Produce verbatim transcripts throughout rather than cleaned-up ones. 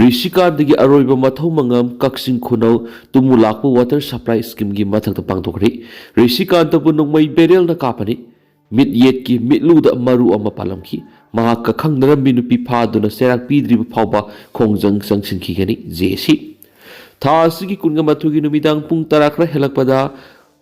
ꯔꯤꯁꯤꯀꯥꯟꯇꯒꯤ ꯑꯔꯣꯏꯕ ꯃꯊꯧ ꯃꯉꯝ ꯀꯛꯆꯤꯡ ꯈꯨꯅꯧ ꯇꯨꯃꯨ ꯂꯥꯛꯄ ꯋꯥꯇꯔ ꯁꯄ꯭ꯂꯥꯏ ꯁ꯭ꯀꯤꯝꯒꯤ ꯃꯊꯛꯇ ꯄꯥꯡꯊꯣꯛꯈ꯭ꯔꯦ꯫ ꯔꯤꯁꯤꯀꯥꯟꯇꯕꯨ ꯅꯣꯡꯃꯩ ꯕꯦꯔꯦꯜꯅ ꯀꯥꯞꯄꯅꯤ꯫ ꯃꯤꯠ ꯌꯦꯠꯀꯤ ꯃꯤꯠꯂꯨꯗ ꯃꯔꯨ ꯑꯃ ꯄꯥꯜꯂꯝꯈꯤ꯫ ꯃꯍꯥꯛꯀ ꯈꯪꯅꯔꯝꯕꯤ ꯅꯨꯄꯤ ꯐꯥꯗꯨꯅ ꯆꯩꯔꯥꯛ ꯄꯤꯗ꯭ꯔꯤꯕ ꯐꯥꯎꯕ ꯈꯣꯡꯖꯪ ꯆꯪꯁꯤꯟꯈꯤꯒꯅꯤ꯫ ꯖꯦ ꯑꯦ ꯁꯤ꯫ ꯊꯥ ꯑꯁꯤꯒꯤ ꯀꯨꯟꯒ ꯃꯥꯊꯣꯏꯒꯤ ꯅꯨꯃꯤꯗꯥꯡ ꯄꯨꯡ ꯇꯔꯥ ꯈꯔ ꯍꯦꯜꯂꯛꯄꯗ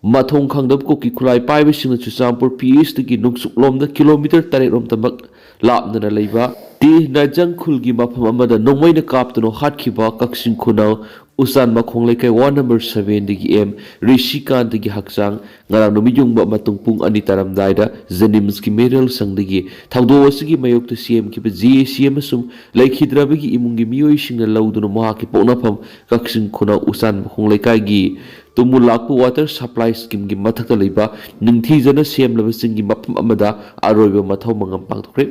ꯃꯊꯣꯡ ꯈꯪꯗꯕ ꯀꯨꯀꯤ ꯈꯨꯠꯂꯥꯏ ꯄꯥꯏꯕꯁꯤꯡꯅ ꯆꯨꯔꯆꯥꯟꯄꯨꯔ ꯄꯤ ꯑꯦꯁꯇꯒꯤ ꯅꯨꯡꯆꯨꯞꯂꯣꯝꯗ ꯀꯤꯂꯣꯃꯤꯇꯔ ꯇꯔꯦꯠ ꯔꯣꯝꯇꯃꯛ ꯂꯥꯞꯅ ꯂꯩꯕ ꯇꯤ ꯅꯥꯖꯪ ꯈꯨꯜꯒꯤ ꯃꯐꯝ ꯑꯃꯗ ꯅꯣꯡꯃꯩꯅ ꯀꯥꯞꯇꯨꯅ ꯍꯥꯠꯈꯤꯕ ꯀꯛꯆꯤꯡ ꯈꯨꯅꯧ ꯎꯆꯥꯟ ꯃꯈꯣꯡ ꯂꯩꯀꯥꯏ ꯋꯥꯔꯗ ꯅꯝꯕꯔ ꯁꯚꯦꯟꯗꯒꯤ ꯑꯦꯝ ꯔꯤꯁꯤꯀꯥꯟꯇꯒꯤ ꯍꯛꯆꯥꯡ ꯉꯔꯥꯡ ꯅꯨꯃꯤꯠ ꯌꯨꯡꯕ ꯃꯇꯨꯡ ꯄꯨꯡ ꯑꯅꯤ ꯇꯥꯔꯝꯗꯥꯏꯗ ꯖꯦꯅꯤꯝꯁꯀꯤ ꯃꯦꯔꯤꯌꯦꯜ ꯁꯪꯗꯒꯤ ꯊꯧꯗꯣꯛ ꯑꯁꯤꯒꯤ ꯃꯥꯌꯣꯛꯇ ꯁꯦꯝꯈꯤꯕ ꯖꯦ ꯑꯦ ꯁꯤ ꯑꯃꯁꯨꯡ ꯂꯩꯈꯤꯗ꯭ꯔꯕꯒꯤ ꯏꯃꯨꯡꯒꯤ ꯃꯤꯑꯣꯏꯁꯤꯡꯅ ꯂꯧꯗꯨꯅ ꯃꯍꯥꯛꯀꯤ ꯄꯣꯛꯅꯐꯝ ꯀꯛꯆꯤꯡ ꯈꯨꯅꯧ ꯎꯆꯥꯟ ꯃꯈꯣꯡ ꯂꯩꯀꯥꯏꯒꯤ ꯇꯨꯃꯨ ꯂꯥꯛꯄ ꯋꯥꯇꯔ ꯁꯄ꯭ꯂꯥꯏ ꯁ꯭ꯀꯤꯝꯒꯤ ꯃꯊꯛꯇ ꯂꯩꯕ ꯅꯤꯡꯊꯤꯖꯅ ꯁꯦꯝꯂꯕ ꯆꯤꯡꯒꯤ ꯃꯐꯝ ꯑꯃꯗ ꯑꯔꯣꯏꯕ ꯃꯊꯧ ꯃꯉꯝ ꯄꯥꯡꯊꯣꯛꯈ꯭ꯔꯦ꯫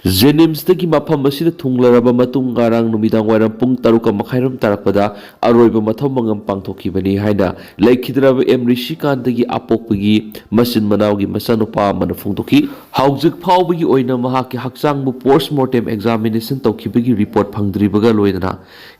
ꯖꯦꯅꯤꯝꯁꯇꯒꯤ ꯃꯐꯝ ꯑꯁꯤꯗ ꯊꯨꯡꯂꯔꯕ ꯃꯇꯨꯡ ꯉꯔꯥꯡ ꯅꯨꯃꯤꯗꯥꯡ ꯋꯥꯏꯔꯝ ꯄꯨꯡ ꯇꯔꯨꯛꯀ ꯃꯈꯥꯏꯔꯣꯝ ꯇꯥꯔꯛꯄꯗ ꯑꯔꯣꯏꯕ ꯃꯊꯧ ꯃꯉꯝ ꯄꯥꯡꯊꯣꯛꯈꯤꯕꯅꯤ ꯍꯥꯏꯅ ꯂꯩꯈꯤꯗ꯭ꯔꯕ ꯑꯦꯝ ꯔꯤꯁꯤꯀꯥꯟꯇꯒꯤ ꯑꯄꯣꯛꯄꯒꯤ ꯃꯆꯤꯟ ꯃꯅꯥꯎꯒꯤ ꯃꯆꯥꯅꯨꯄꯥ ꯑꯃꯅ ꯐꯣꯡꯗꯣꯛꯈꯤ꯫ ꯍꯧꯖꯤꯛ ꯐꯥꯎꯕꯒꯤ ꯑꯣꯏꯅ ꯃꯍꯥꯛꯀꯤ ꯍꯛꯆꯥꯡꯕꯨ ꯄꯣꯁꯃꯣꯔꯇꯦꯝ ꯑꯦꯛꯖꯥꯃꯤꯅꯦꯁꯟ ꯇꯧꯈꯤꯕꯒꯤ ꯔꯤꯄꯣꯔꯠ ꯐꯪꯗ꯭ꯔꯤꯕꯒ ꯂꯣꯏꯅꯅ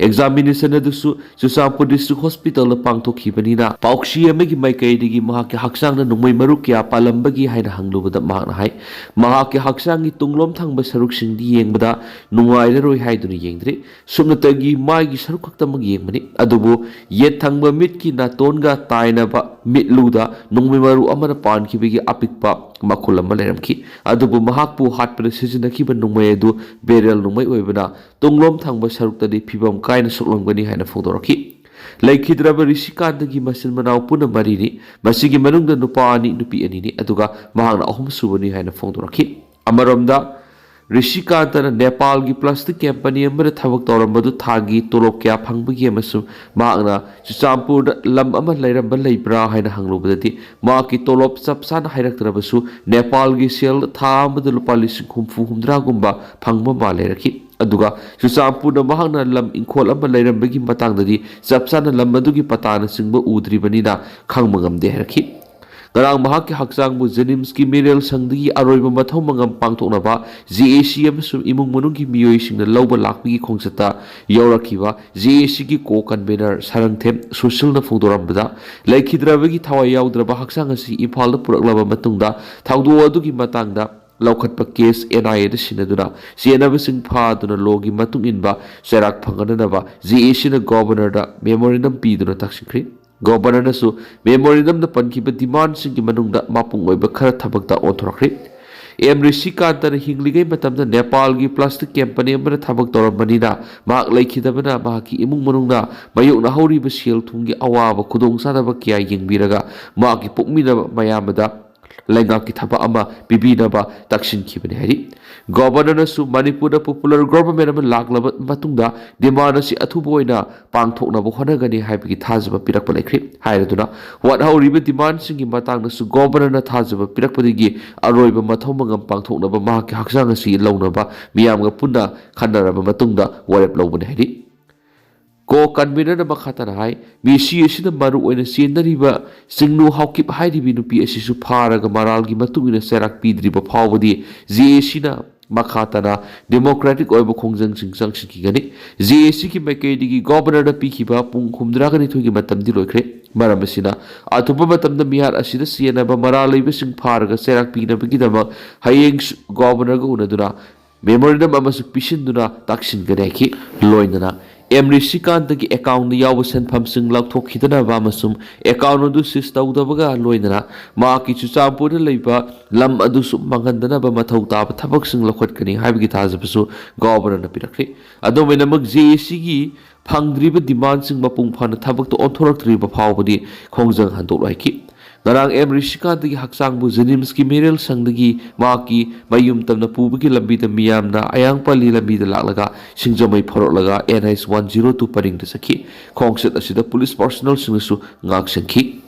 ꯑꯦꯛꯖꯥꯃꯤꯅꯦꯁꯟ ꯑꯗꯨꯁꯨ ꯆꯨꯔꯆꯥꯟꯄꯨꯔ ꯗꯤꯁꯇ꯭ꯔꯤꯛ ꯍꯣꯁꯄꯤꯇꯥꯜꯗ ꯄꯥꯡꯊꯣꯛꯈꯤꯕꯅꯤꯅ ꯄꯥꯎꯁꯤ ꯑꯃꯒꯤ ꯃꯥꯏꯀꯩꯗꯒꯤ ꯃꯍꯥꯛꯀꯤ ꯍꯛꯆꯥꯡꯗ ꯅꯣꯡꯃꯩ ꯃꯔꯨ ꯀꯌꯥ ꯄꯥꯜꯂꯝꯕꯒꯦ ꯍꯥꯏꯅ ꯍꯪꯂꯨꯕꯗ ꯃꯍꯥꯛꯅ ꯍꯥꯏ, ꯃꯍꯥꯛꯀꯤ ꯍꯛꯆꯥꯡꯒꯤ ꯇꯨꯡꯂꯣꯝ ꯊꯪꯕ ꯁꯔꯨꯛꯁꯤꯡꯗꯤ ꯌꯦꯡꯕꯗ ꯅꯨꯡꯉꯥꯏꯔꯔꯣꯏ ꯍꯥꯏꯗꯨꯅ ꯌꯦꯡꯗ꯭ꯔꯤ꯫ ꯁꯨꯞꯅꯇꯒꯤ ꯃꯥꯏꯒꯤ ꯁꯔꯨꯛ ꯈꯛꯇꯃꯛ ꯌꯦꯡꯕꯅꯤ꯫ ꯑꯗꯨꯕꯨ ꯌꯦꯠ ꯊꯪꯕ ꯃꯤꯠꯀꯤ ꯅꯥꯇꯣꯟꯒ ꯇꯥꯏꯅꯕ ꯃꯤꯠꯂꯨꯗ ꯅꯣꯡꯃꯩ ꯃꯔꯨ ꯑꯃꯅ ꯄꯥꯟꯈꯤꯕꯒꯤ ꯑꯄꯤꯛꯄ ꯃꯈꯨꯜ ꯑꯃ ꯂꯩꯔꯝꯈꯤ꯫ ꯑꯗꯨꯕꯨ ꯃꯍꯥꯛꯄꯨ ꯍꯥꯠꯄꯗ ꯁꯤꯖꯤꯟꯅꯈꯤꯕ ꯅꯣꯡꯃꯩ ꯑꯗꯨ ꯕꯦꯔꯦꯜ ꯅꯣꯡꯃꯩ ꯑꯣꯏꯕꯅ ꯇꯨꯡꯂꯣꯝ ꯊꯪꯕ ꯁꯔꯨꯛꯇꯗꯤ ꯐꯤꯚꯝ ꯀꯥꯏꯅ ꯁꯣꯛꯂꯝꯒꯅꯤ ꯍꯥꯏꯅ ꯐꯣꯡꯗꯣꯔꯛꯈꯤ꯫ ꯂꯩꯈꯤꯗ꯭ꯔꯕ ꯔꯤꯁꯤꯀꯥꯟꯇꯒꯤ ꯃꯆꯤꯟ ꯃꯅꯥꯎ ꯄꯨꯟꯅ ꯃꯔꯤꯅꯤ꯫ ꯃꯁꯤꯒꯤ ꯃꯅꯨꯡꯗ ꯅꯨꯄꯥ ꯑꯅꯤ, ꯅꯨꯄꯤ ꯑꯅꯤꯅꯤ, ꯑꯗꯨꯒ ꯃꯍꯥꯛꯅ ꯑꯍꯨꯝꯁꯨꯕꯅꯤ ꯍꯥꯏꯅ ꯐꯣꯡꯗꯣꯔꯛꯈꯤ꯫ ꯑꯃꯔꯣꯝꯗ, ꯔꯤꯁꯤꯀꯥꯟꯇꯅ ꯅꯦꯄꯥꯜꯒꯤ ꯄ꯭ꯂꯥꯁꯇꯤꯛ ꯀꯝꯄꯅꯤ ꯑꯃꯗ ꯊꯕꯛ ꯇꯧꯔꯝꯕꯗꯨ ꯊꯥꯒꯤ ꯇꯣꯂꯣꯞ ꯀꯌꯥ ꯐꯪꯕꯒꯦ ꯑꯃꯁꯨꯡ ꯃꯍꯥꯛꯅ ꯆꯨꯔꯆꯥꯟꯄꯨꯔꯗ ꯂꯝ ꯑꯃ ꯂꯩꯔꯝꯕ ꯂꯩꯕ꯭ꯔꯥ ꯍꯥꯏꯅ ꯍꯪꯂꯨꯕꯗꯗꯤ, ꯃꯍꯥꯛꯀꯤ ꯇꯣꯂꯣꯞ ꯆꯞ ꯆꯥꯅ ꯍꯥꯏꯔꯛꯇ꯭ꯔꯕꯁꯨ, ꯅꯦꯄꯥꯜꯒꯤ ꯁꯦꯜꯗ ꯊꯥ ꯑꯃꯗ ꯂꯨꯄꯥ ꯂꯤꯁꯤꯡ ꯍꯨꯝꯐꯨ ꯍꯨꯝꯗ꯭ꯔꯥꯒꯨꯝꯕ ꯐꯪꯕ ꯃꯥꯜ ꯂꯩꯔꯛꯈꯤ꯫ ꯑꯗꯨꯒ ꯆꯨꯔꯆꯥꯟꯄꯨꯔꯗ ꯃꯍꯥꯛꯅ ꯂꯝ ꯏꯪꯈꯣꯜ ꯑꯃ ꯂꯩꯔꯝꯕꯒꯤ ꯃꯇꯥꯡꯗꯗꯤ ꯆꯞ ꯆꯥꯅ ꯂꯝ ꯑꯗꯨꯒꯤ ꯄꯇꯥꯅꯆꯤꯡꯕ ꯎꯗ꯭ꯔꯤꯕꯅꯤꯅ ꯈꯪꯕ ꯉꯝꯗꯦ ꯍꯥꯏꯔꯛꯈꯤ꯫ ꯉꯔꯥꯡ ꯃꯍꯥꯛꯀꯤ ꯍꯛꯆꯥꯡꯕꯨ ꯖꯦꯅꯤꯝꯁꯀꯤ ꯃꯤꯔꯦꯜ ꯁꯪꯗꯒꯤ ꯑꯔꯣꯏꯕ ꯃꯊꯧ ꯃꯉꯝ ꯄꯥꯡꯊꯣꯛꯅꯕ ꯖꯦ ꯑꯦ ꯁꯤ ꯑꯃꯁꯨꯡ ꯏꯃꯨꯡ ꯃꯅꯨꯡꯒꯤ ꯃꯤꯑꯣꯏꯁꯤꯡꯅ ꯂꯧꯕ ꯂꯥꯛꯄꯒꯤ ꯈꯣꯡꯆꯠꯇ ꯌꯥꯎꯔꯛꯈꯤꯕ ꯖꯦ ꯑꯦ ꯁꯤꯒꯤ ꯀꯣ ꯀꯟꯚꯦꯅꯔ ꯁꯔꯪꯊꯦꯝ ꯁꯨꯁꯤꯜꯅ ꯐꯣꯡꯗꯣꯔꯝꯕꯗ, ꯂꯩꯈꯤꯗ꯭ꯔꯕꯒꯤ ꯊꯋꯥꯏ ꯌꯥꯎꯗ꯭ꯔꯕ ꯍꯛꯆꯥꯡ ꯑꯁꯤ ꯏꯝꯐꯥꯜꯗ ꯄꯨꯔꯛꯂꯕ ꯃꯇꯨꯡꯗ ꯊꯧꯗꯣꯛ ꯑꯗꯨꯒꯤ ꯃꯇꯥꯡꯗ ꯂꯧꯈꯠꯄ ꯀꯦꯁ ꯑꯦꯟ ꯑꯥꯏ ꯑꯦꯗ ꯁꯤꯟꯅꯗꯨꯅ ꯆꯦꯟꯅꯕꯁꯤꯡ ꯐꯥꯗꯨꯅ ꯂꯣꯒꯤ ꯃꯇꯨꯡ ꯏꯟꯕ ꯆꯩꯔꯥꯛ ꯐꯪꯍꯟꯅꯅꯕ ꯖꯦ ꯑꯦ ꯁꯤꯅ ꯒꯣꯚꯔꯅꯔꯗ ꯃꯦꯃꯣꯔꯦꯟꯗꯝ ꯄꯤꯗꯨꯅ ꯇꯛꯁꯤꯟꯈ꯭ꯔꯤ꯫ ꯒꯣꯚꯔꯅꯔꯅꯁꯨ ꯃꯦꯃꯣꯔꯦꯟꯗꯝꯗ ꯄꯟꯈꯤꯕ ꯗꯤꯃꯥꯟꯁꯤꯡꯒꯤ ꯃꯅꯨꯡꯗ ꯃꯄꯨꯡ ꯑꯣꯏꯕ ꯈꯔ ꯊꯕꯛꯇ ꯑꯣꯟꯊꯣꯔꯛꯈ꯭ꯔꯤ꯫ ꯑꯦꯝ ꯔꯤꯁꯤꯀꯥꯟꯇꯅ ꯍꯤꯡꯂꯤꯉꯩ ꯃꯇꯝꯗ ꯅꯦꯄꯥꯜꯒꯤ ꯄ꯭ꯂꯥꯁꯇꯤꯛ ꯀꯦꯝꯄꯅꯤ ꯑꯃꯗ ꯊꯕꯛ ꯇꯧꯔꯝꯕꯅꯤꯅ ꯃꯍꯥꯛ ꯂꯩꯈꯤꯗꯕꯅ ꯃꯍꯥꯛꯀꯤ ꯏꯃꯨꯡ ꯃꯅꯨꯡꯅ ꯃꯥꯌꯣꯛꯅꯍꯧꯔꯤꯕ ꯁꯦꯜ ꯊꯨꯝꯒꯤ ꯑꯋꯥꯕ ꯈꯨꯗꯣꯡꯆꯥꯗꯕ ꯀꯌꯥ ꯌꯦꯡꯕꯤꯔꯒ ꯃꯍꯥꯛꯀꯤ ꯄꯣꯛꯃꯤꯟꯅꯕ ꯃꯌꯥꯝ ꯑꯃꯗ ꯂꯩꯉꯥꯛꯀꯤ ꯊꯕꯛ ꯑꯃ ꯄꯤꯕꯤꯅꯕ ꯇꯛꯁꯤꯟꯈꯤꯕꯅꯤ ꯍꯥꯏꯔꯤ꯫ ꯒꯣꯚꯔꯅꯔꯅꯁꯨ ꯃꯅꯤꯄꯨꯔꯗ ꯄꯣꯄꯨꯂꯔ ꯒꯣꯚꯔꯟꯃꯦꯟ ꯑꯃ ꯂꯥꯛꯂꯕ ꯃꯇꯨꯡꯗ ꯗꯤꯃꯥꯟ ꯑꯁꯤ ꯑꯊꯨꯕ ꯑꯣꯏꯅ ꯄꯥꯡꯊꯣꯛꯅꯕ ꯍꯣꯠꯅꯒꯅꯤ ꯍꯥꯏꯕꯒꯤ ꯊꯥꯖꯕ ꯄꯤꯔꯛꯄ ꯂꯩꯈ꯭ꯔꯤ꯫ ꯍꯥꯏꯔꯗꯨꯅ ꯋꯥꯠꯍꯧꯔꯤꯕ ꯗꯤꯃꯥꯟꯁꯤꯡꯒꯤ ꯃꯇꯥꯡꯗꯁꯨ ꯒꯣꯚꯔꯅꯔꯅ ꯊꯥꯖꯕ ꯄꯤꯔꯛꯄꯗꯒꯤ ꯑꯔꯣꯏꯕ ꯃꯊꯧ ꯃꯉꯝ ꯄꯥꯡꯊꯣꯛꯅꯕ ꯃꯍꯥꯛꯀꯤ ꯍꯛꯆꯥꯡ ꯑꯁꯤ ꯂꯧꯅꯕ ꯃꯤꯌꯥꯝꯒ ꯄꯨꯟꯅ ꯈꯟꯅꯔꯕ ꯃꯇꯨꯡꯗ ꯋꯥꯔꯦꯞ ꯂꯧꯕꯅꯤ ꯍꯥꯏꯔꯤ꯫ ꯀꯣ ꯀꯟꯚꯦꯅꯔꯅ ꯃꯈꯥ ꯇꯥꯅ ꯍꯥꯏ, ꯃꯤꯁꯤ ꯑꯁꯤꯅ ꯃꯔꯨ ꯑꯣꯏꯅ ꯆꯦꯟꯅꯔꯤꯕ ꯆꯤꯡꯅꯨ ꯍꯥꯎꯀꯤꯞ ꯍꯥꯏꯔꯤꯕꯤ ꯅꯨꯄꯤ ꯑꯁꯤꯁꯨ ꯐꯥꯔꯒ ꯃꯔꯥꯜꯒꯤ ꯃꯇꯨꯡ ꯏꯟꯅ ꯆꯩꯔꯥꯛ ꯄꯤꯗ꯭ꯔꯤꯕ ꯐꯥꯎꯕꯗꯤ ꯖꯦ ꯑꯦ ꯁꯤꯅ ꯃꯈꯥ ꯇꯥꯅ ꯗꯦꯃꯣꯀ꯭ꯔꯦꯇꯤꯛ ꯑꯣꯏꯕ ꯈꯣꯡꯖꯪꯁꯤꯡ ꯆꯪꯁꯤꯟꯈꯤꯒꯅꯤ꯫ ꯖꯦ ꯑꯦ ꯁꯤꯒꯤ ꯃꯥꯏꯀꯩꯗꯒꯤ ꯒꯣꯚꯔꯅꯔꯗ ꯄꯤꯈꯤꯕ ꯄꯨꯡ ꯍꯨꯝꯐꯨꯇꯔꯥꯅꯤꯊꯣꯏꯒꯤ ꯃꯇꯝꯗꯤ ꯂꯣꯏꯈ꯭ꯔꯦ꯫ ꯃꯔꯝ ꯑꯁꯤꯅ, ꯑꯊꯨꯕ ꯃꯇꯝꯗ ꯃꯤꯍꯥꯠ ꯑꯁꯤꯗ ꯆꯦꯟꯅꯕ ꯃꯔꯥꯜ ꯂꯩꯕꯁꯤꯡ ꯐꯥꯔꯒ ꯆꯩꯔꯥꯛ ꯄꯤꯅꯕꯒꯤꯗꯃꯛ ꯍꯌꯦꯡꯁꯨ ꯒꯣꯚꯔꯅꯔꯒ ꯎꯅꯗꯨꯅ ꯃꯦꯃꯣꯔꯦꯟꯗꯝ ꯑꯃꯁꯨ ꯄꯤꯁꯤꯟꯗꯨꯅ ꯇꯥꯛꯁꯤꯟꯒꯅꯤ ꯍꯥꯏꯈꯤ꯫ ꯂꯣꯏꯅꯅ ꯑꯦꯝ ꯔꯤꯁꯤꯀꯥꯟꯇꯒꯤ ꯑꯦꯀꯥꯎꯟꯗ ꯌꯥꯎꯕ ꯁꯦꯟꯐꯝꯁꯤꯡ ꯂꯧꯊꯣꯛꯈꯤꯗꯅꯕ ꯑꯃꯁꯨꯡ ꯑꯦꯀꯥꯎꯟ ꯑꯗꯨ ꯁꯤꯖ ꯇꯧꯗꯕꯒ ꯂꯣꯏꯅꯅ ꯃꯍꯥꯛꯀꯤ ꯆꯨꯔꯆꯥꯟꯄꯨꯔꯗ ꯂꯩꯕ ꯂꯝ ꯑꯗꯨꯁꯨ ꯃꯥꯡꯍꯟꯗꯅꯕ ꯃꯊꯧ ꯇꯥꯕ ꯊꯕꯛꯁꯤꯡ ꯂꯧꯈꯠꯀꯅꯤ ꯍꯥꯏꯕꯒꯤ ꯊꯥꯖꯕꯁꯨ ꯒꯣꯚꯔꯅꯔꯅ ꯄꯤꯔꯛꯈ꯭ꯔꯤ꯫ ꯑꯗꯨꯝ ꯑꯣꯏꯅꯃꯛ, ꯖꯦ ꯑꯦ ꯁꯤꯒꯤ ꯐꯪꯗ꯭ꯔꯤꯕ ꯗꯤꯃꯥꯟꯁꯤꯡ ꯃꯄꯨꯡ ꯐꯥꯅ ꯊꯕꯛꯇ ꯑꯣꯟꯊꯣꯔꯛꯇ꯭ꯔꯤꯕ ꯐꯥꯎꯕꯗꯤ ꯈꯣꯡꯖꯪ ꯍꯟꯗꯣꯛꯂꯣꯏ ꯍꯥꯏꯈꯤ꯫ ꯉꯔꯥꯡ ꯑꯦꯝ ꯔꯤꯁꯤꯀꯥꯟꯇꯒꯤ ꯍꯛꯆꯥꯡꯕꯨ ꯖꯦꯅꯤꯝꯁꯀꯤ ꯃꯤꯔꯦꯜ ꯁꯪꯗꯒꯤ ꯃꯍꯥꯛꯀꯤ ꯃꯌꯨꯝ ꯇꯝꯅ ꯄꯨꯕꯒꯤ ꯂꯝꯕꯤꯗ ꯃꯤꯌꯥꯝꯅ ꯑꯌꯥꯡꯄꯜꯂꯤ ꯂꯝꯕꯤꯗ ꯂꯥꯛꯂꯒ ꯁꯤꯡꯖꯃꯩ ꯐꯥꯎꯔꯛꯂꯒ N H one zero two ꯄꯔꯤꯡꯗ ꯆꯠꯈꯤ꯫ ꯈꯣꯡꯆꯠ ꯑꯁꯤꯗ ꯄꯨꯂꯤꯁ ꯄꯥꯔꯁꯣꯅꯦꯜꯁꯤꯡꯅꯁꯨ ꯉꯥꯛ ꯁꯦꯟꯈꯤ꯫